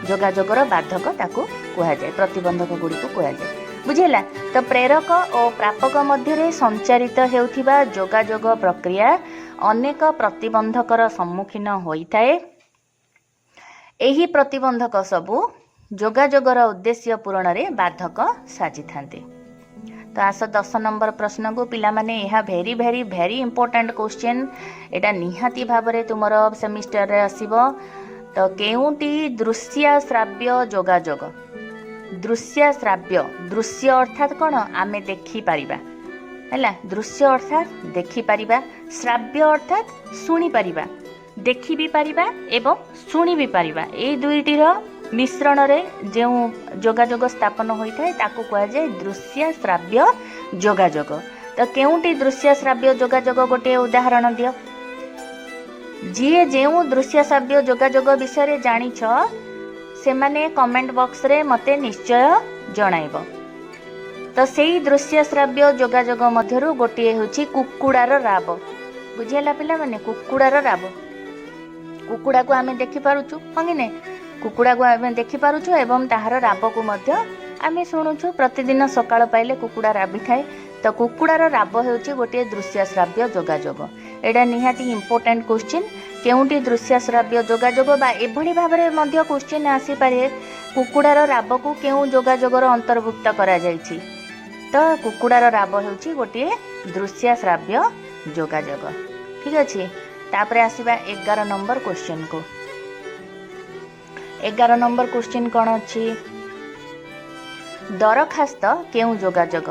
ଯୋଗାଯୋଗର ବାଧକ ତାକୁ କୁହାଯାଏ, ପ୍ରତିବନ୍ଧକ ଗୁଡ଼ିକୁ କୁହାଯାଏ। ବୁଝିହେଲା? ତ ପ୍ରେରକ ଓ ପ୍ରାପକ ମଧ୍ୟରେ ସଞ୍ଚାରିତ ହେଉଥିବା ଯୋଗାଯୋଗ ପ୍ରକ୍ରିୟା ଅନେକ ପ୍ରତିବନ୍ଧକର ସମ୍ମୁଖୀନ ହୋଇଥାଏ। ଏହି ପ୍ରତିବନ୍ଧକ ସବୁ ଯୋଗାଯୋଗର ଉଦ୍ଦେଶ୍ୟ ପୂରଣରେ ବାଧକ ସାଜିଥାନ୍ତି। ତ ଆସ 10 ନମ୍ବର ପ୍ରଶ୍ନକୁ। ପିଲାମାନେ, ଏହା very, very, very important question। ଏଇଟା ନିହାତି ଭାବରେ ତୁମର ସେମିଷ୍ଟରରେ ଆସିବ। ତ କେଉଁଟି ଦୃଶ୍ୟ ଶ୍ରାବ୍ୟ ଯୋଗାଯୋଗ? ଦୃଶ୍ୟ ଶ୍ରାବ୍ୟ, ଦୃଶ୍ୟ ଅର୍ଥାତ୍ କ'ଣ? ଆମେ ଦେଖିପାରିବା, ହେଲା? ଦୃଶ୍ୟ ଅର୍ଥାତ୍ ଦେଖିପାରିବା, ଶ୍ରାବ୍ୟ ଅର୍ଥାତ୍ ଶୁଣିପାରିବା। ଦେଖି ବି ପାରିବା ଏବଂ ଶୁଣି ବି ପାରିବା, ଏଇ ଦୁଇଟିର ମିଶ୍ରଣରେ ଯେଉଁ ଯୋଗାଯୋଗ ସ୍ଥାପନ ହୋଇଥାଏ, ତାକୁ କୁହାଯାଏ ଦୃଶ୍ୟ ଶ୍ରାବ୍ୟ ଯୋଗାଯୋଗ। ତ କେଉଁଟି ଦୃଶ୍ୟ ଶ୍ରାବ୍ୟ ଯୋଗାଯୋଗ? ଗୋଟିଏ ଉଦାହରଣ ଦିଅ। ଯିଏ ଯେଉଁ ଦୃଶ୍ୟ ଶ୍ରାବ୍ୟ ଯୋଗାଯୋଗ ବିଷୟରେ ଜାଣିଛ, ସେମାନେ କମେଣ୍ଟ ବକ୍ସରେ ମୋତେ ନିଶ୍ଚୟ ଜଣାଇବ। ତ ସେଇ ଦୃଶ୍ୟ ଶ୍ରାବ୍ୟ ଯୋଗାଯୋଗ ମଧ୍ୟରୁ ଗୋଟିଏ ହେଉଛି କୁକୁଡ଼ାର ରାବ। ବୁଝିହେଲା ପିଲାମାନେ? କୁକୁଡ଼ାର ରାବ। କୁକୁଡ଼ାକୁ ଆମେ ଦେଖିପାରୁଛୁ, ହଁ କି ନାଇଁ? କୁକୁଡ଼ାକୁ ଆମେ ଦେଖିପାରୁଛୁ ଏବଂ ତାହାର ରାବକୁ ମଧ୍ୟ ଆମେ ଶୁଣୁଛୁ। ପ୍ରତିଦିନ ସକାଳ ପାଇଲେ କୁକୁଡ଼ା ରାବିଥାଏ। ତ କୁକୁଡ଼ାର ରାବ ହେଉଛି ଗୋଟିଏ ଦୃଶ୍ୟ ଶ୍ରାବ୍ୟ ଯୋଗାଯୋଗ। ଏଇଟା ନିହାତି ଇମ୍ପୋର୍ଟାଣ୍ଟ କ୍ୱେଶ୍ଚିନ୍। କେଉଁଟି ଦୃଶ୍ୟ ଶ୍ରାବ୍ୟ ଯୋଗାଯୋଗ? ବା ଏଭଳି ଭାବରେ ମଧ୍ୟ କ୍ୱେଶ୍ଚିନ୍ ଆସିପାରେ, କୁକୁଡ଼ାର ରାବକୁ କେଉଁ ଯୋଗାଯୋଗର ଅନ୍ତର୍ଭୁକ୍ତ କରାଯାଇଛି? ତ କୁକୁଡ଼ାର ରାବ ହେଉଛି ଗୋଟିଏ ଦୃଶ୍ୟ ଶ୍ରାବ୍ୟ ଯୋଗାଯୋଗ। ଠିକ୍ ଅଛି। ତାପରେ ଆସିବା 11 ନମ୍ବର କ୍ୱେଶ୍ଚିନ୍କୁ। 11 ନମ୍ବର କ୍ୱେଶ୍ଚିନ୍ କ'ଣ ଅଛି? ଦରଖାସ୍ତ କେଉଁ ଯୋଗାଯୋଗ?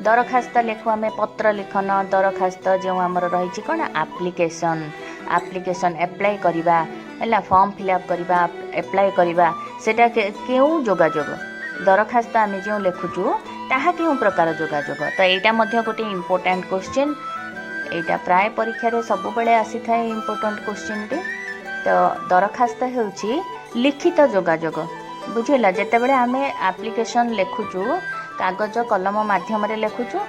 ଦରଖାସ୍ତ ଲେଖୁ ଆମେ, ପତ୍ର ଲିଖନ, ଦରଖାସ୍ତ ଯେଉଁ ଆମର ରହିଛି କ'ଣ, ଆପ୍ଲିକେସନ୍। ଆପ୍ଲିକେସନ୍ ଆପ୍ଲାଏ କରିବା, ହେଲା? ଫର୍ମ ଫିଲ୍ଅପ୍ କରିବା, ଆପ୍ଲାଏ କରିବା, ସେଇଟା କେଉଁ ଯୋଗାଯୋଗ? ଦରଖାସ୍ତ ଆମେ ଯେଉଁ ଲେଖୁଛୁ, ତାହା କେଉଁ ପ୍ରକାର ଯୋଗାଯୋଗ? ତ ଏଇଟା ମଧ୍ୟ ଗୋଟିଏ ଇମ୍ପୋର୍ଟାଣ୍ଟ କ୍ୱେଶ୍ଚିନ୍। ଏଇଟା ପ୍ରାୟ ପରୀକ୍ଷାରେ ସବୁବେଳେ ଆସିଥାଏ ଇମ୍ପୋର୍ଟାଣ୍ଟ କ୍ୱେଶ୍ଚିନ୍ଟି। ତ ଦରଖାସ୍ତ ହେଉଛି ଲିଖିତ ଯୋଗାଯୋଗ। ବୁଝିଲା? ଯେତେବେଳେ ଆମେ ଆପ୍ଲିକେସନ୍ ଲେଖୁଛୁ, କାଗଜ କଲମ ମାଧ୍ୟମରେ ଲେଖୁଛୁ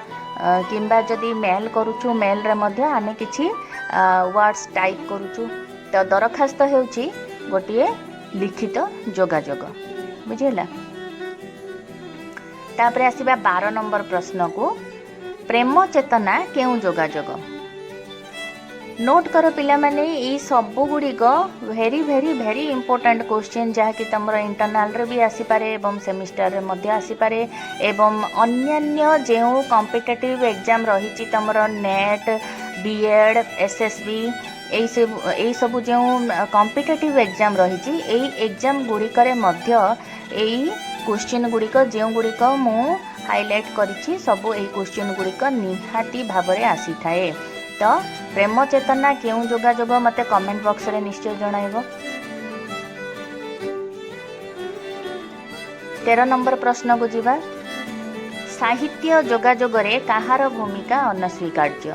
କିମ୍ବା ଯଦି ମେଲ୍ କରୁଛୁ, ମେଲ୍ରେ ମଧ୍ୟ ଆମେ କିଛି ୱାର୍ଡ଼ସ୍ ଟାଇପ୍ କରୁଛୁ। ତ ଦରଖାସ୍ତ ହେଉଛି ଗୋଟିଏ ଲିଖିତ ଯୋଗାଯୋଗ। ବୁଝିହେଲା? ତାପରେ ଆସିବା 12 ନମ୍ବର ପ୍ରଶ୍ନକୁ। ପ୍ରେମ ଚେତନା କେଉଁ ଯୋଗାଯୋଗ? ନୋଟ୍ କର ପିଲାମାନେ, ଏଇ ସବୁ ଗୁଡ଼ିକ very, very, very important question, ଯାହାକି ତୁମର ଇଣ୍ଟରନାଲରେ ବି ଆସିପାରେ ଏବଂ ସେମିଷ୍ଟରରେ ମଧ୍ୟ ଆସିପାରେ ଏବଂ ଅନ୍ୟାନ୍ୟ ଯେଉଁ କମ୍ପିଟେଟିଭ୍ ଏକ୍ଜାମ୍ ରହିଛି ତୁମର, ନେଟ୍, ବିଏଡ଼୍, ଏସ୍ଏସ୍ବି, ଏଇସବୁ ଯେଉଁ କମ୍ପିଟେଟିଭ୍ ଏକ୍ଜାମ୍ ରହିଛି, ଏଇ ଏକ୍ଜାମ୍ ଗୁଡ଼ିକରେ ମଧ୍ୟ ଏଇ କ୍ୱେଶ୍ଚିନ୍ ଗୁଡ଼ିକ, ଯେଉଁଗୁଡ଼ିକ ମୁଁ ହାଇଲାଇଟ୍ କରିଛି, ସବୁ ଏଇ କ୍ୱେଶ୍ଚିନ୍ ଗୁଡ଼ିକ ନିହାତି ଭାବରେ ଆସିଥାଏ। ତ ପ୍ରେମ ଚେତନା କେଉଁ ଯୋଗାଯୋଗ, ମୋତେ କମେଣ୍ଟ ବକ୍ସରେ ନିଶ୍ଚୟ ଜଣାଇବ। 13 ନମ୍ବର ପ୍ରଶ୍ନକୁ ଯିବା। ସାହିତ୍ୟ ଯୋଗାଯୋଗରେ କାହାର ଭୂମିକା ଅନସ୍ୱୀକାର୍ଯ୍ୟ?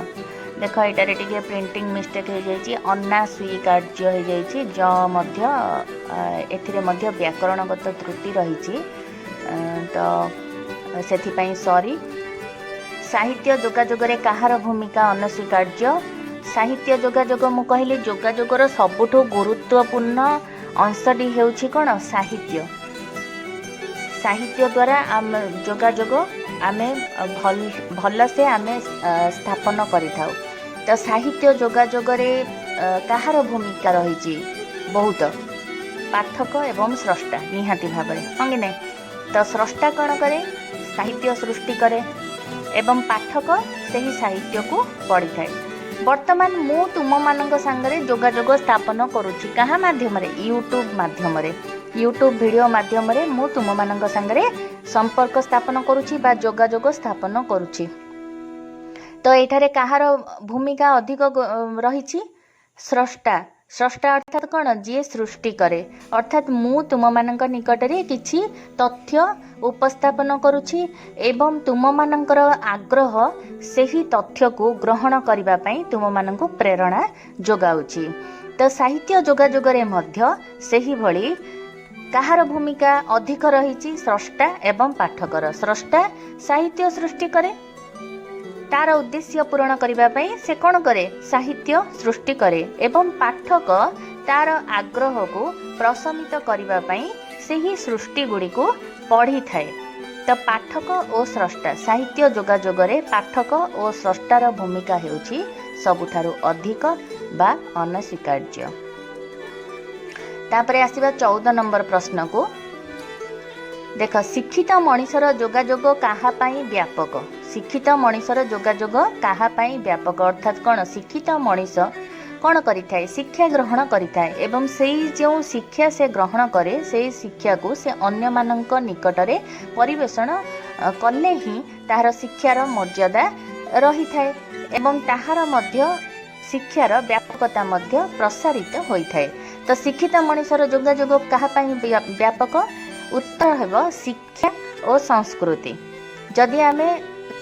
ଦେଖ, ଏଇଟାରେ ଟିକେ ପ୍ରିଣ୍ଟିଂ ମିଷ୍ଟେକ୍ ହେଇଯାଇଛି, ଅନାସ୍ୱୀକାର୍ଯ୍ୟ ହେଇଯାଇଛି। ଜ ମଧ୍ୟ ଏଥିରେ ମଧ୍ୟ ବ୍ୟାକରଣଗତ ତ୍ରୁଟି ରହିଛି, ତ ସେଥିପାଇଁ ସରି। ସାହିତ୍ୟ ଯୋଗାଯୋଗରେ କାହାର ଭୂମିକା ଅନସ୍ୱୀକାର୍ଯ୍ୟ? ସାହିତ୍ୟ ଯୋଗାଯୋଗ, ମୁଁ କହିଲି ଯୋଗାଯୋଗର ସବୁଠୁ ଗୁରୁତ୍ୱପୂର୍ଣ୍ଣ ଅଂଶଟି ହେଉଛି କ'ଣ? ସାହିତ୍ୟ। ସାହିତ୍ୟ ଦ୍ୱାରା ଆମେ ଯୋଗାଯୋଗ ଆମେ ଭଲ ଭଲସେ ଆମେ ସ୍ଥାପନ କରିଥାଉ। ତ ସାହିତ୍ୟ ଯୋଗାଯୋଗରେ କାହାର ଭୂମିକା ରହିଛି ବହୁତ? ପାଠକ ଏବଂ ସ୍ରଷ୍ଟା, ନିହାତି ଭାବରେ, ହଁ କି ନାହିଁ? ତ ସ୍ରଷ୍ଟା କ'ଣ କରେ? ସାହିତ୍ୟ ସୃଷ୍ଟି କରେ ଏବଂ ପାଠକ ସେହି ସାହିତ୍ୟକୁ ପଢ଼ିଥାଏ। ବର୍ତ୍ତମାନ ମୁଁ ତୁମମାନଙ୍କ ସାଙ୍ଗରେ ଯୋଗାଯୋଗ ସ୍ଥାପନ କରୁଛି କାହା ମାଧ୍ୟମରେ? ୟୁଟ୍ୟୁବ୍ ମାଧ୍ୟମରେ। ୟୁଟ୍ୟୁବ୍ ଭିଡ଼ିଓ ମାଧ୍ୟମରେ ମୁଁ ତୁମମାନଙ୍କ ସାଙ୍ଗରେ ସମ୍ପର୍କ ସ୍ଥାପନ କରୁଛି ବା ଯୋଗାଯୋଗ ସ୍ଥାପନ କରୁଛି। ତ ଏଠାରେ କାହାର ଭୂମିକା ଅଧିକ ରହିଛି? ସ୍ରଷ୍ଟା। ସ୍ରଷ୍ଟା ଅର୍ଥାତ୍ କ'ଣ? ଯିଏ ସୃଷ୍ଟି କରେ। ଅର୍ଥାତ୍ ମୁଁ ତୁମମାନଙ୍କ ନିକଟରେ କିଛି ତଥ୍ୟ ଉପସ୍ଥାପନ କରୁଛି ଏବଂ ତୁମମାନଙ୍କର ଆଗ୍ରହ ସେହି ତଥ୍ୟକୁ ଗ୍ରହଣ କରିବା ପାଇଁ ତୁମମାନଙ୍କୁ ପ୍ରେରଣା ଯୋଗାଉଛି। ତ ସାହିତ୍ୟ ଯୋଗାଯୋଗରେ ମଧ୍ୟ ସେହିଭଳି କାହାର ଭୂମିକା ଅଧିକ ରହିଛି? ସ୍ରଷ୍ଟା ଏବଂ ପାଠକର। ସ୍ରଷ୍ଟା ସାହିତ୍ୟ ସୃଷ୍ଟି କରେ, ତାର ଉଦ୍ଦେଶ୍ୟ ପୂରଣ କରିବା ପାଇଁ ସେ କ'ଣ କରେ? ସାହିତ୍ୟ ସୃଷ୍ଟି କରେ ଏବଂ ପାଠକ ତାର ଆଗ୍ରହକୁ ପ୍ରଶମିତ କରିବା ପାଇଁ ସେହି ସୃଷ୍ଟି ଗୁଡ଼ିକୁ ପଢ଼ିଥାଏ। ତ ପାଠକ ଓ ସ୍ରଷ୍ଟା, ସାହିତ୍ୟ ଯୋଗାଯୋଗରେ ପାଠକ ଓ ସ୍ରଷ୍ଟାର ଭୂମିକା ହେଉଛି ସବୁଠାରୁ ଅଧିକ ବା ଅନସ୍ୱୀକାର୍ଯ୍ୟ। ତାପରେ ଆସିବା 14 ନମ୍ବର ପ୍ରଶ୍ନକୁ। ଦେଖ, ଶିକ୍ଷିତ ମଣିଷର ଯୋଗାଯୋଗ କାହା ପାଇଁ ବ୍ୟାପକ? ଶିକ୍ଷିତ ମଣିଷର ଯୋଗାଯୋଗ କାହା ପାଇଁ ବ୍ୟାପକ? ଅର୍ଥାତ୍ କ'ଣ? ଶିକ୍ଷିତ ମଣିଷ କ'ଣ କରିଥାଏ? ଶିକ୍ଷା ଗ୍ରହଣ କରିଥାଏ ଏବଂ ସେଇ ଯେଉଁ ଶିକ୍ଷା ସେ ଗ୍ରହଣ କରେ, ସେଇ ଶିକ୍ଷାକୁ ସେ ଅନ୍ୟମାନଙ୍କ ନିକଟରେ ପରିବେଷଣ କଲେ ହିଁ ତାହାର ଶିକ୍ଷାର ମର୍ଯ୍ୟାଦା ରହିଥାଏ ଏବଂ ତାହାର ମଧ୍ୟ ଶିକ୍ଷାର ବ୍ୟାପକତା ମଧ୍ୟ ପ୍ରସାରିତ ହୋଇଥାଏ। ତ ଶିକ୍ଷିତ ମଣିଷର ଯୋଗାଯୋଗ କାହା ପାଇଁ ବ୍ୟାପକ? ଉତ୍ତର ହେବ ଶିକ୍ଷା ଓ ସଂସ୍କୃତି। ଯଦି ଆମେ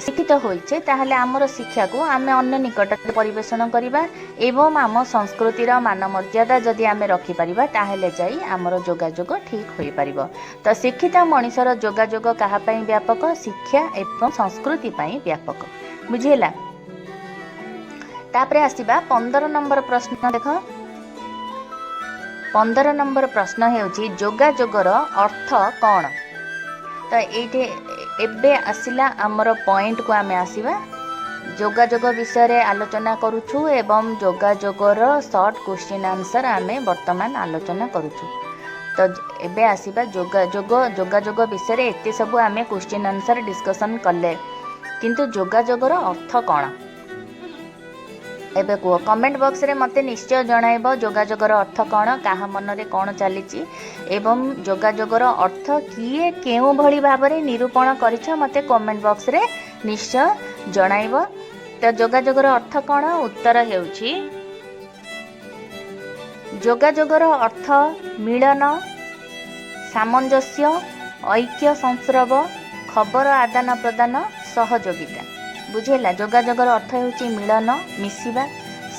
ଶିକ୍ଷିତ ହୋଇଛେ, ତାହେଲେ ଆମର ଶିକ୍ଷାକୁ ଆମେ ଅନ୍ୟ ନିକଟରେ ପରିବେଷଣ କରିବା ଏବଂ ଆମ ସଂସ୍କୃତିର ମାନ ମର୍ଯ୍ୟାଦା ଯଦି ଆମେ ରଖିପାରିବା, ତାହେଲେ ଯାଇ ଆମର ଯୋଗାଯୋଗ ଠିକ୍ ହୋଇପାରିବ। ତ ଶିକ୍ଷିତ ମଣିଷର ଯୋଗାଯୋଗ କାହା ପାଇଁ ବ୍ୟାପକ? ଶିକ୍ଷା ଏବଂ ସଂସ୍କୃତି ପାଇଁ ବ୍ୟାପକ। ବୁଝିହେଲା? ତାପରେ ଆସିବା 15 ନମ୍ବର ପ୍ରଶ୍ନ। ଦେଖ, 15 ନମ୍ବର ପ୍ରଶ୍ନ ହେଉଛି, ଯୋଗାଯୋଗର ଅର୍ଥ କ'ଣ? ତ ଏଇଠି ଏବେ ଆସିଲା ଆମର ପଏଣ୍ଟକୁ ଆମେ ଆସିବା। ଯୋଗାଯୋଗ ବିଷୟରେ ଆଲୋଚନା କରୁଛୁ ଏବଂ ଯୋଗାଯୋଗର ସର୍ଟ କ୍ୱେଶ୍ଚିନ୍ ଆନ୍ସର୍ ଆମେ ବର୍ତ୍ତମାନ ଆଲୋଚନା କରୁଛୁ। ତ ଏବେ ଆସିବା ଯୋଗାଯୋଗ। ଯୋଗାଯୋଗ ବିଷୟରେ ଏତେ ସବୁ ଆମେ କ୍ୱେଶ୍ଚିନ୍ ଆନ୍ସର୍ ଡିସ୍କସନ୍ କଲେ, କିନ୍ତୁ ଯୋଗାଯୋଗର ଅର୍ଥ କ'ଣ? ଏବେ କୁହ, କମେଣ୍ଟ ବକ୍ସରେ ମୋତେ ନିଶ୍ଚୟ ଜଣାଇବ ଯୋଗାଯୋଗର ଅର୍ଥ କ'ଣ, କାହା ମନରେ କ'ଣ ଚାଲିଛି ଏବଂ ଯୋଗାଯୋଗର ଅର୍ଥ କିଏ କେଉଁଭଳି ଭାବରେ ନିରୂପଣ କରିଛ, ମୋତେ କମେଣ୍ଟ ବକ୍ସରେ ନିଶ୍ଚୟ ଜଣାଇବ। ତ ଯୋଗାଯୋଗର ଅର୍ଥ କ'ଣ? ଉତ୍ତର ହେଉଛି, ଯୋଗାଯୋଗର ଅର୍ଥ ମିଳନ, ସାମଞ୍ଜସ୍ୟ, ଐକ୍ୟ, ସଂସ୍ରବ, ଖବର ଆଦାନ ପ୍ରଦାନ, ସହଯୋଗିତା। ବୁଝିହେଲା? ଯୋଗାଯୋଗର ଅର୍ଥ ହେଉଛି ମିଳନ, ମିଶିବା,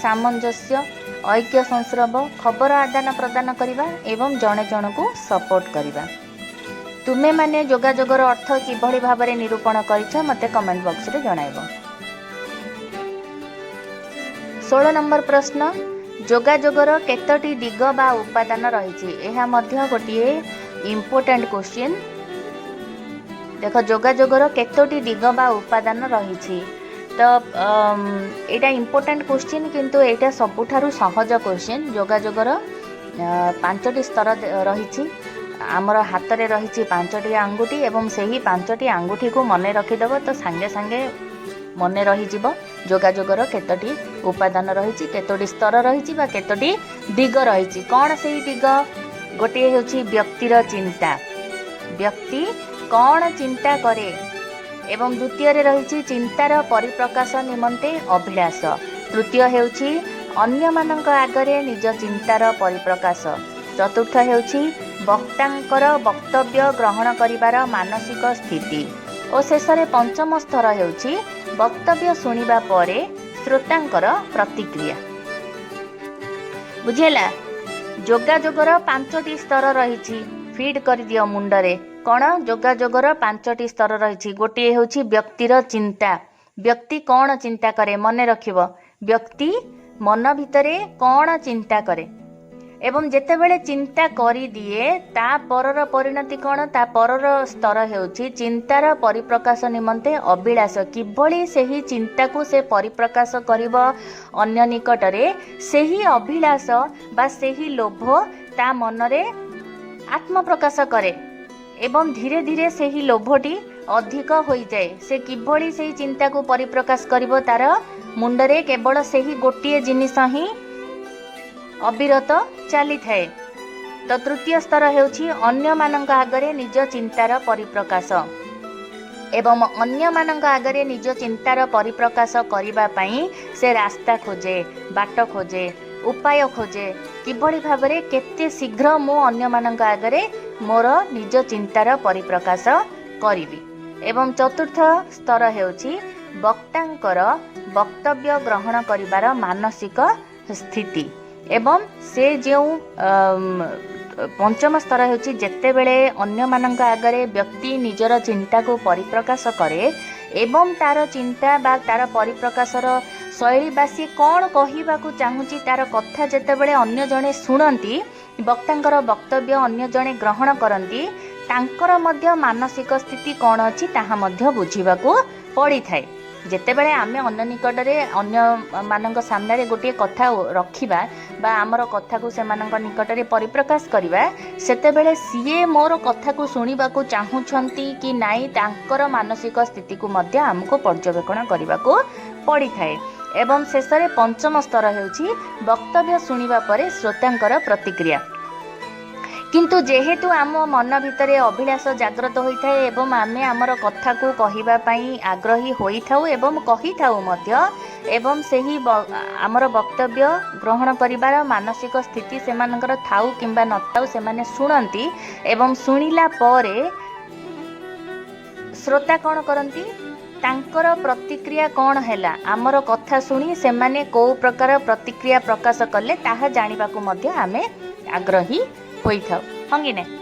ସାମଞ୍ଜସ୍ୟ, ଐକ୍ୟ, ସଂସ୍ରବ, ଖବର ଆଦାନ ପ୍ରଦାନ କରିବା ଏବଂ ଜଣେ ଜଣକୁ ସପୋର୍ଟ କରିବା। ତୁମେମାନେ ଯୋଗାଯୋଗର ଅର୍ଥ କିଭଳି ଭାବରେ ନିରୂପଣ କରିଛ, ମୋତେ କମେଣ୍ଟ ବକ୍ସରେ ଜଣାଇବ। 16 ନମ୍ବର ପ୍ରଶ୍ନ, ଯୋଗାଯୋଗର କେତୋଟି ଦିଗ ବା ଉପାଦାନ ରହିଛି? ଏହା ମଧ୍ୟ ଗୋଟିଏ ଇମ୍ପୋର୍ଟାଣ୍ଟ କ୍ୱେଶ୍ଚିନ୍। ଦେଖ, ଯୋଗାଯୋଗର କେତୋଟି ଦିଗ ବା ଉପାଦାନ ରହିଛି? ତ ଏଇଟା ଇମ୍ପୋର୍ଟାଣ୍ଟ କ୍ୱେଶ୍ଚିନ୍, କିନ୍ତୁ ଏଇଟା ସବୁଠାରୁ ସହଜ କ୍ୱେଶ୍ଚିନ୍। ଯୋଗାଯୋଗର ପାଞ୍ଚଟି ସ୍ତର ରହିଛି। ଆମର ହାତରେ ରହିଛି ପାଞ୍ଚଟି ଆଙ୍ଗୁଠି ଏବଂ ସେହି ପାଞ୍ଚଟି ଆଙ୍ଗୁଠିକୁ ମନେ ରଖିଦେବ ତ ସାଙ୍ଗେ ସାଙ୍ଗେ ମନେ ରହିଯିବ ଯୋଗାଯୋଗର କେତୋଟି ଉପାଦାନ ରହିଛି, କେତୋଟି ସ୍ତର ରହିଛି ବା କେତୋଟି ଦିଗ ରହିଛି। କ'ଣ ସେଇ ଦିଗ? ଗୋଟିଏ ହେଉଛି ବ୍ୟକ୍ତିର ଚିନ୍ତା, ବ୍ୟକ୍ତି କ'ଣ ଚିନ୍ତା କରେ ଏବଂ ଦ୍ୱିତୀୟରେ ରହିଛି ଚିନ୍ତାର ପରିପ୍ରକାଶ ନିମନ୍ତେ ଅଭିଳାଷ। ତୃତୀୟ ହେଉଛି ଅନ୍ୟମାନଙ୍କ ଆଗରେ ନିଜ ଚିନ୍ତାର ପରିପ୍ରକାଶ। ଚତୁର୍ଥ ହେଉଛି ବକ୍ତାଙ୍କର ବକ୍ତବ୍ୟ ଗ୍ରହଣ କରିବାର ମାନସିକ ସ୍ଥିତି ଓ ଶେଷରେ ପଞ୍ଚମ ସ୍ତର ହେଉଛି ବକ୍ତବ୍ୟ ଶୁଣିବା ପରେ ଶ୍ରୋତାଙ୍କର ପ୍ରତିକ୍ରିୟା। ବୁଝିହେଲା? ଯୋଗାଯୋଗର ପାଞ୍ଚଟି ସ୍ତର ରହିଛି। ଫିଡ୍ କରିଦିଅ ମୁଣ୍ଡରେ। କ'ଣ? ଯୋଗାଯୋଗର ପାଞ୍ଚଟି ସ୍ତର ରହିଛି। ଗୋଟିଏ ହେଉଛି ବ୍ୟକ୍ତିର ଚିନ୍ତା। ବ୍ୟକ୍ତି କ'ଣ ଚିନ୍ତା କରେ? ମନେ ରଖିବ, ବ୍ୟକ୍ତି ମନ ଭିତରେ କ'ଣ ଚିନ୍ତା କରେ ଏବଂ ଯେତେବେଳେ ଚିନ୍ତା କରିଦିଏ, ତା ପରର ପରିଣତି କ'ଣ? ତା ପରର ସ୍ତର ହେଉଛି ଚିନ୍ତାର ପରିପ୍ରକାଶ ନିମନ୍ତେ ଅଭିଳାଷ। କିଭଳି ସେହି ଚିନ୍ତାକୁ ସେ ପରିପ୍ରକାଶ କରିବ ଅନ୍ୟ ନିକଟରେ, ସେହି ଅଭିଳାଷ ବା ସେହି ଲୋଭ ତା ମନରେ ଆତ୍ମପ୍ରକାଶ କରେ ଏବଂ ଧୀରେ ଧୀରେ ସେହି ଲୋଭଟି ଅଧିକ ହୋଇଯାଏ। ସେ କିଭଳି ସେହି ଚିନ୍ତାକୁ ପରିପ୍ରକାଶ କରିବ, ତାର ମୁଣ୍ଡରେ କେବଳ ସେହି ଗୋଟିଏ ଜିନିଷ ହିଁ ଅବିରତ ଚାଲିଥାଏ। ତ ତୃତୀୟ ସ୍ତର ହେଉଛି ଅନ୍ୟମାନଙ୍କ ଆଗରେ ନିଜ ଚିନ୍ତାର ପରିପ୍ରକାଶ ଏବଂ ଅନ୍ୟମାନଙ୍କ ଆଗରେ ନିଜ ଚିନ୍ତାର ପରିପ୍ରକାଶ କରିବା ପାଇଁ ସେ ରାସ୍ତା ଖୋଜେ, ବାଟ ଖୋଜେ, ଉପାୟ ଖୋଜେ, କିଭଳି ଭାବରେ କେତେ ଶୀଘ୍ର ମୁଁ ଅନ୍ୟମାନଙ୍କ ଆଗରେ ମୋର ନିଜ ଚିନ୍ତାର ପରିପ୍ରକାଶ କରିବି। ଏବଂ ଚତୁର୍ଥ ସ୍ତର ହେଉଛି ବକ୍ତାଙ୍କର ବକ୍ତବ୍ୟ ଗ୍ରହଣ କରିବାର ମାନସିକ ସ୍ଥିତି। ଏବଂ ସେ ଯେଉଁ ପଞ୍ଚମ ସ୍ତର ହେଉଛି, ଯେତେବେଳେ ଅନ୍ୟମାନଙ୍କ ଆଗରେ ବ୍ୟକ୍ତି ନିଜର ଚିନ୍ତାକୁ ପରିପ୍ରକାଶ କରେ ଏବଂ ତାର ଚିନ୍ତା ବା ତାର ପରିପ୍ରକାଶର ଶୈଳୀ ବା ସିଏ କ'ଣ କହିବାକୁ ଚାହୁଁଛି, ତାର କଥା ଯେତେବେଳେ ଅନ୍ୟ ଜଣେ ଶୁଣନ୍ତି, ବକ୍ତାଙ୍କର ବକ୍ତବ୍ୟ ଅନ୍ୟ ଜଣେ ଗ୍ରହଣ କରନ୍ତି, ତାଙ୍କର ମଧ୍ୟ ମାନସିକ ସ୍ଥିତି କ'ଣ ଅଛି ତାହା ମଧ୍ୟ ବୁଝିବାକୁ ପଡ଼ିଥାଏ। ଯେତେବେଳେ ଆମେ ଅନ୍ୟ ନିକଟରେ, ଅନ୍ୟମାନଙ୍କ ସାମ୍ନାରେ ଗୋଟିଏ କଥା ରଖିବା ବା ଆମର କଥାକୁ ସେମାନଙ୍କ ନିକଟରେ ପରିପ୍ରକାଶ କରିବା, ସେତେବେଳେ ସିଏ ମୋର କଥାକୁ ଶୁଣିବାକୁ ଚାହୁଁଛନ୍ତି କି ନାଇଁ, ତାଙ୍କର ମାନସିକ ସ୍ଥିତିକୁ ମଧ୍ୟ ଆମକୁ ପର୍ଯ୍ୟବେକ୍ଷଣ କରିବାକୁ ପଡ଼ିଥାଏ। ଏବଂ ଶେଷରେ ପଞ୍ଚମ ସ୍ତର ହେଉଛି ବକ୍ତବ୍ୟ ଶୁଣିବା ପରେ ଶ୍ରୋତାଙ୍କର ପ୍ରତିକ୍ରିୟା। କିନ୍ତୁ ଯେହେତୁ ଆମ ମନ ଭିତରେ ଅଭିଳାଷ ଜାଗ୍ରତ ହୋଇଥାଏ ଏବଂ ଆମେ ଆମର କଥାକୁ କହିବା ପାଇଁ ଆଗ୍ରହୀ ହୋଇଥାଉ ଏବଂ କହିଥାଉ ମଧ୍ୟ, ଏବଂ ସେହି ଆମର ବକ୍ତବ୍ୟ ଗ୍ରହଣ କରିବାର ମାନସିକ ସ୍ଥିତି ସେମାନଙ୍କର ଥାଉ କିମ୍ବା ନଥାଉ, ସେମାନେ ଶୁଣନ୍ତି ଏବଂ ଶୁଣିଲା ପରେ ଶ୍ରୋତା କ'ଣ କରନ୍ତି? ତାଙ୍କର ପ୍ରତିକ୍ରିୟା କ'ଣ ହେଲା, ଆମର କଥା ଶୁଣି ସେମାନେ କେଉଁ ପ୍ରକାର ପ୍ରତିକ୍ରିୟା ପ୍ରକାଶ କଲେ, ତାହା ଜାଣିବାକୁ ମଧ୍ୟ ଆମେ ଆଗ୍ରହୀ ହୋଇଥାଉ, ହଁ କି ନାହିଁ?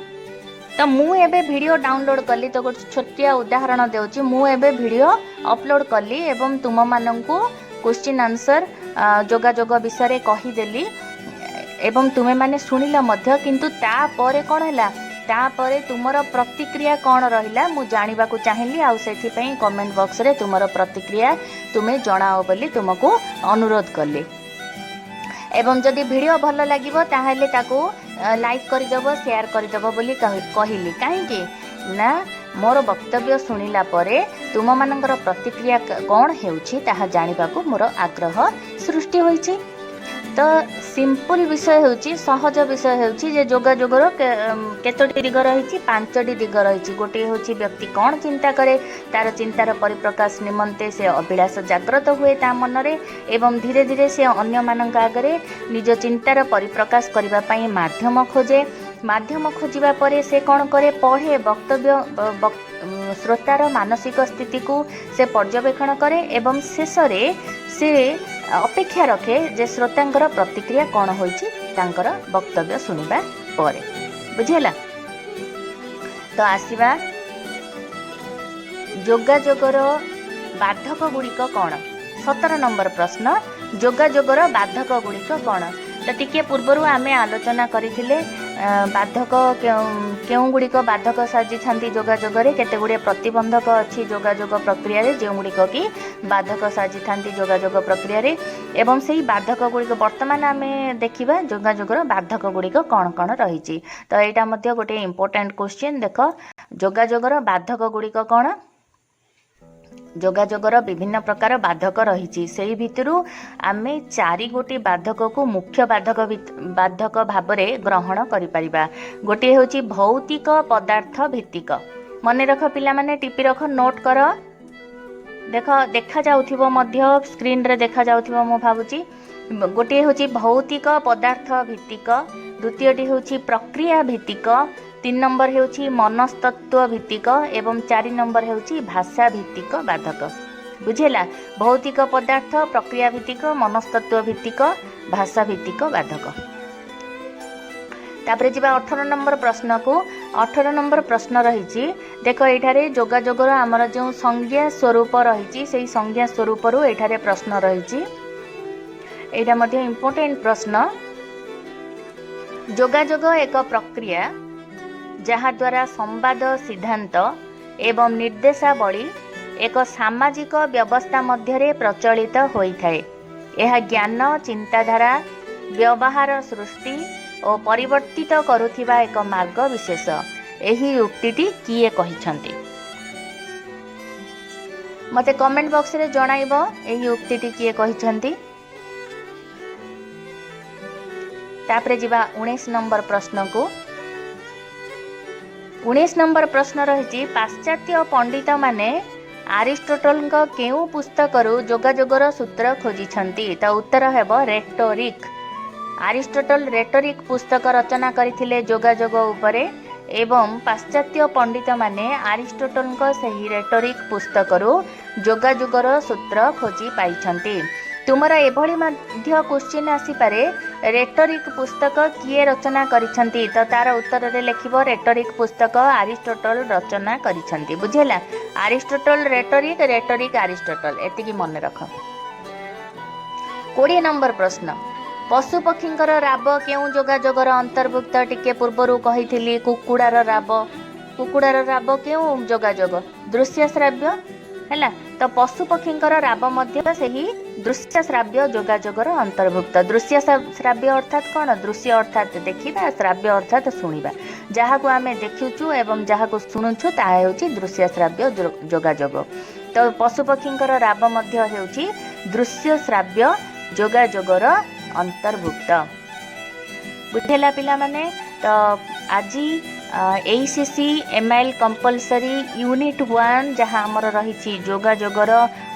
ତ ମୁଁ ଏବେ ଭିଡ଼ିଓ ଡାଉନଲୋଡ଼ କଲି, ତ ଗୋଟେ ଛୋଟିଆ ଉଦାହରଣ ଦେଉଛି। ମୁଁ ଏବେ ଭିଡ଼ିଓ ଅପଲୋଡ଼ କଲି ଏବଂ ତୁମମାନଙ୍କୁ କୋଶ୍ଚିନ୍ ଆନ୍ସର୍ ଯୋଗାଯୋଗ ବିଷୟରେ କହିଦେଲି ଏବଂ ତୁମେମାନେ ଶୁଣିଲ ମଧ୍ୟ। କିନ୍ତୁ ତାପରେ କ'ଣ ହେଲା? ତାପରେ ତୁମର ପ୍ରତିକ୍ରିୟା କ'ଣ ରହିଲା, ମୁଁ ଜାଣିବାକୁ ଚାହିଁଲି। ଆଉ ସେଥିପାଇଁ କମେଣ୍ଟ ବକ୍ସରେ ତୁମର ପ୍ରତିକ୍ରିୟା ତୁମେ ଜଣାଅ ବୋଲି ତୁମକୁ ଅନୁରୋଧ କଲି। ଏବଂ ଯଦି ଭିଡ଼ିଓ ଭଲ ଲାଗିବ, ତାହେଲେ ତାକୁ ଲାଇକ୍ କରିଦେବ, ସେୟାର କରିଦେବ ବୋଲି କହିଲି। କାହିଁକି ନା ମୋର ବକ୍ତବ୍ୟ ଶୁଣିଲା ପରେ ତୁମମାନଙ୍କର ପ୍ରତିକ୍ରିୟା କ'ଣ ହେଉଛି, ତାହା ଜାଣିବାକୁ ମୋର ଆଗ୍ରହ ସୃଷ୍ଟି ହୋଇଛି। ତ ସିମ୍ପଲ ବିଷୟ ହେଉଛି, ସହଜ ବିଷୟ ହେଉଛି ଯେ ଯୋଗାଯୋଗର କେତୋଟି ଦିଗ ରହିଛି? ପାଞ୍ଚଟି ଦିଗ ରହିଛି। ଗୋଟିଏ ହେଉଛି ବ୍ୟକ୍ତି କ'ଣ ଚିନ୍ତା କରେ, ତାର ଚିନ୍ତାର ପରିପ୍ରକାଶ ନିମନ୍ତେ ସେ ଅଭିଳାଷ ଜାଗ୍ରତ ହୁଏ ତା ମନରେ ଏବଂ ଧୀରେ ଧୀରେ ସେ ଅନ୍ୟମାନଙ୍କ ଆଗରେ ନିଜ ଚିନ୍ତାର ପରିପ୍ରକାଶ କରିବା ପାଇଁ ମାଧ୍ୟମ ଖୋଜେ। ମାଧ୍ୟମ ଖୋଜିବା ପରେ ସେ କ'ଣ କରେ? ପଢ଼େ ବକ୍ତବ୍ୟ, ଶ୍ରୋତାର ମାନସିକ ସ୍ଥିତିକୁ ସେ ପର୍ଯ୍ୟବେକ୍ଷଣ କରେ ଏବଂ ଶେଷରେ ସେ ଅପେକ୍ଷା ରଖେ ଯେ ଶ୍ରୋତାଙ୍କର ପ୍ରତିକ୍ରିୟା କ'ଣ ହୋଇଛି ତାଙ୍କର ବକ୍ତବ୍ୟ ଶୁଣିବା ପରେ। ବୁଝିହେଲା? ତ ଆସିବା, ଯୋଗାଯୋଗର ବାଧକ ଗୁଡ଼ିକ କ'ଣ? 17 ନମ୍ବର ପ୍ରଶ୍ନ, ଯୋଗାଯୋଗର ବାଧକ ଗୁଡ଼ିକ କ'ଣ? ତ ଟିକିଏ ପୂର୍ବରୁ ଆମେ ଆଲୋଚନା କରିଥିଲେ ବାଧକ କେଉଁ ଗୁଡ଼ିକ ବାଧକ ସାଜିଥାନ୍ତି ଯୋଗାଯୋଗରେ। କେତେ ଗୁଡ଼ିଏ ପ୍ରତିବନ୍ଧକ ଅଛି ଯୋଗାଯୋଗ ପ୍ରକ୍ରିୟାରେ, ଯେଉଁଗୁଡ଼ିକ କି ବାଧକ ସାଜିଥାନ୍ତି ଯୋଗାଯୋଗ ପ୍ରକ୍ରିୟାରେ। ଏବଂ ସେଇ ବାଧକ ଗୁଡ଼ିକ ବର୍ତ୍ତମାନ ଆମେ ଦେଖିବା, ଯୋଗାଯୋଗର ବାଧକ ଗୁଡ଼ିକ କ'ଣ କ'ଣ ରହିଛି। ତ ଏଇଟା ମଧ୍ୟ ଗୋଟେ ଇମ୍ପୋର୍ଟାଣ୍ଟ କ୍ୱେଶ୍ଚିନ୍। ଦେଖ, ଯୋଗାଯୋଗର ବାଧକ ଗୁଡ଼ିକ କ'ଣ? ଯୋଗାଯୋଗର ବିଭିନ୍ନ ପ୍ରକାର ବାଧକ ରହିଛି। ସେଇ ଭିତରୁ ଆମେ ଚାରି ଗୋଟି ବାଧକକୁ ମୁଖ୍ୟ ବାଧକ ଭାବରେ ଗ୍ରହଣ କରିପାରିବା। ଗୋଟିଏ ହେଉଛି ଭୌତିକ ପଦାର୍ଥ ଭିତ୍ତିକ। ମନେ ରଖ ପିଲାମାନେ, ଟିପି ରଖ, ନୋଟ୍ କର। ଦେଖ, ଦେଖାଯାଉଥିବ ମଧ୍ୟ, ସ୍କ୍ରିନରେ ଦେଖାଯାଉଥିବ ମୁଁ ଭାବୁଛି। ଗୋଟିଏ ହେଉଛି ଭୌତିକ ପଦାର୍ଥ ଭିତ୍ତିକ, ଦ୍ୱିତୀୟଟି ହେଉଛି ପ୍ରକ୍ରିୟା ଭିତ୍ତିକ, 3 ନମ୍ବର ହେଉଛି ମନସ୍ତତ୍ଵ ଭିତ୍ତିକ ଏବଂ 4 ନମ୍ବର ହେଉଛି ଭାଷା ଭିତ୍ତିକ ବାଧକ। ବୁଝିହେଲା? ଭୌତିକ ପଦାର୍ଥ, ପ୍ରକ୍ରିୟା ଭିତ୍ତିକ, ମନସ୍ତତ୍ଵ ଭିତ୍ତିକ, ଭାଷା ଭିତ୍ତିକ ବାଧକ। ତାପରେ ଯିବା 18 ନମ୍ବର ପ୍ରଶ୍ନକୁ। 18 ନମ୍ବର ପ୍ରଶ୍ନ ରହିଛି, ଦେଖ, ଏଇଠାରେ ଯୋଗାଯୋଗର ଆମର ଯେଉଁ ସଂଜ୍ଞା ସ୍ୱରୂପ ରହିଛି, ସେଇ ସଂଜ୍ଞା ସ୍ୱରୂପରୁ ଏଠାରେ ପ୍ରଶ୍ନ ରହିଛି। ଏଇଟା ମଧ୍ୟ ଇମ୍ପୋର୍ଟାଣ୍ଟ ପ୍ରଶ୍ନ। ଯୋଗାଯୋଗ ଏକ ପ୍ରକ୍ରିୟା, ଯାହାଦ୍ୱାରା ସମ୍ବାଦ, ସିଦ୍ଧାନ୍ତ ଏବଂ ନିର୍ଦ୍ଦେଶାବଳୀ ଏକ ସାମାଜିକ ବ୍ୟବସ୍ଥା ମଧ୍ୟରେ ପ୍ରଚଳିତ ହୋଇଥାଏ। ଏହା ଜ୍ଞାନ, ଚିନ୍ତାଧାରା, ବ୍ୟବହାର ସୃଷ୍ଟି ଓ ପରିବର୍ତ୍ତିତ କରୁଥିବା ଏକ ମାର୍ଗ ବିଶେଷ। ଏହି ଉକ୍ତିଟି କିଏ କହିଛନ୍ତି? ମୋତେ କମେଣ୍ଟ ବକ୍ସରେ ଜଣାଇବ, ଏହି ଉକ୍ତିଟି କିଏ କହିଛନ୍ତି। ତାପରେ ଯିବା 19 ନମ୍ବର ପ୍ରଶ୍ନକୁ। 19 ନମ୍ବର ପ୍ରଶ୍ନ ରହିଛି, ପାଶ୍ଚାତ୍ୟ ପଣ୍ଡିତମାନେ ଆରିଷ୍ଟୋଟଲଙ୍କ କେଉଁ ପୁସ୍ତକରୁ ଯୋଗାଯୋଗର ସୂତ୍ର ଖୋଜିଛନ୍ତି? ତ ଉତ୍ତର ହେବ ରେଟୋରିକ୍। ଆରିଷ୍ଟୋଟଲ ରେଟୋରିକ୍ ପୁସ୍ତକ ରଚନା କରିଥିଲେ ଯୋଗାଯୋଗ ଉପରେ ଏବଂ ପାଶ୍ଚାତ୍ୟ ପଣ୍ଡିତମାନେ ଆରିଷ୍ଟୋଟଲଙ୍କ ସେହି ରେଟୋରିକ୍ ପୁସ୍ତକରୁ ଯୋଗାଯୋଗର ସୂତ୍ର ଖୋଜି ପାଇଛନ୍ତି। ତୁମର ଏଭଳି ମଧ୍ୟ କ୍ୱେଶ୍ଚିନ୍ ଆସିପାରେ, ରେଟୋରିକ୍ ପୁସ୍ତକ କିଏ ରଚନା କରିଛନ୍ତି? ତ ତାର ଉତ୍ତରରେ ଲେଖିବ, ରେଟୋରିକ୍ ପୁସ୍ତକ ଆରିଷ୍ଟୋଟଲ ରଚନା କରିଛନ୍ତି। ବୁଝିହେଲା? ଆରିଷ୍ଟୋଟଲ ରେଟୋରିକ୍, ରେଟୋରିକ୍ ଆରିଷ୍ଟୋଟଲ, ଏତିକି ମନେ ରଖ। 20 ନମ୍ବର ପ୍ରଶ୍ନ, ପଶୁପକ୍ଷୀଙ୍କର ରାବ କେଉଁ ଯୋଗାଯୋଗର ଅନ୍ତର୍ଭୁକ୍ତ? ଟିକେ ପୂର୍ବରୁ କହିଥିଲି, କୁକୁଡ଼ାର ରାବ। କୁକୁଡ଼ାର ରାବ କେଉଁ ଯୋଗାଯୋଗ? ଦୃଶ୍ୟ ଶ୍ରାବ୍ୟ। ହେଲା ତ? ପଶୁପକ୍ଷୀଙ୍କର ରାବ ମଧ୍ୟ ସେହି ଦୃଶ୍ୟ ଶ୍ରାବ୍ୟ ଯୋଗାଯୋଗର ଅନ୍ତର୍ଭୁକ୍ତ। ଦୃଶ୍ୟ ଶ୍ରାବ୍ୟ ଅର୍ଥାତ୍ କ'ଣ? ଦୃଶ୍ୟ ଅର୍ଥାତ୍ ଦେଖିବା, ଶ୍ରାବ୍ୟ ଅର୍ଥାତ୍ ଶୁଣିବା। ଯାହାକୁ ଆମେ ଦେଖୁଛୁ ଏବଂ ଯାହାକୁ ଶୁଣୁଛୁ, ତାହା ହେଉଛି ଦୃଶ୍ୟ ଶ୍ରାବ୍ୟ ଯୋଗାଯୋଗ। ତ ପଶୁପକ୍ଷୀଙ୍କର ରାବ ମଧ୍ୟ ହେଉଛି ଦୃଶ୍ୟ ଶ୍ରାବ୍ୟ ଯୋଗାଯୋଗର ଅନ୍ତର୍ଭୁକ୍ତ। ବୁଝିହେଲା ପିଲାମାନେ? ତ ଆଜି HCC MIL compulsory unit 1, ଯାହା ଆମର ରହିଛି ଯୋଗାଯୋଗର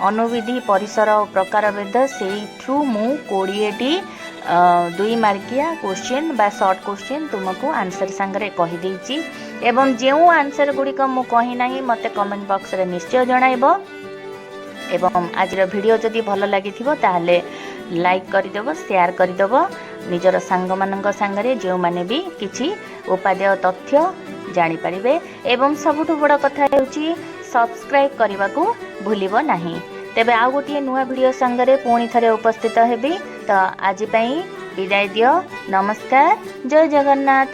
ଅନୁବିଧି, ପରିସର ଓ ପ୍ରକାରଭେଦ, ସେଇଠୁ ମୁଁ 20ଟି 2 ମାର୍କିଆ କୋଶ୍ଚିନ୍ ବା ସର୍ଟ କୋଶ୍ଚିନ୍ ତୁମକୁ ଆନ୍ସର୍ ସାଙ୍ଗରେ କହିଦେଇଛି। ଏବଂ ଯେଉଁ ଆନ୍ସର୍ ଗୁଡ଼ିକ ମୁଁ କହିନାହିଁ, ମୋତେ କମେଣ୍ଟ ବକ୍ସରେ ନିଶ୍ଚୟ ଜଣାଇବ। ଏବଂ ଆଜିର ଭିଡ଼ିଓ ଯଦି ଭଲ ଲାଗିଥିବ, ତାହେଲେ ଲାଇକ୍ କରିଦେବ, ସେୟାର କରିଦେବ ନିଜର ସାଙ୍ଗମାନଙ୍କ ସାଙ୍ଗରେ, ଯେଉଁମାନେ ବି କିଛି ଉପାଦେୟ ତଥ୍ୟ ଜାଣିପାରିବେ। ଏବଂ ସବୁଠୁ ବଡ଼ କଥା ହେଉଛି, ସବସ୍କ୍ରାଇବ୍ କରିବାକୁ ଭୁଲିବ ନାହିଁ। ତେବେ ଆଉ ଗୋଟିଏ ନୂଆ ଭିଡ଼ିଓ ସାଙ୍ଗରେ ପୁଣି ଥରେ ଉପସ୍ଥିତ ହେବି। ତ ଆଜି ପାଇଁ ବିଦାୟ ଦିଅ। ନମସ୍କାର, ଜୟ ଜଗନ୍ନାଥ।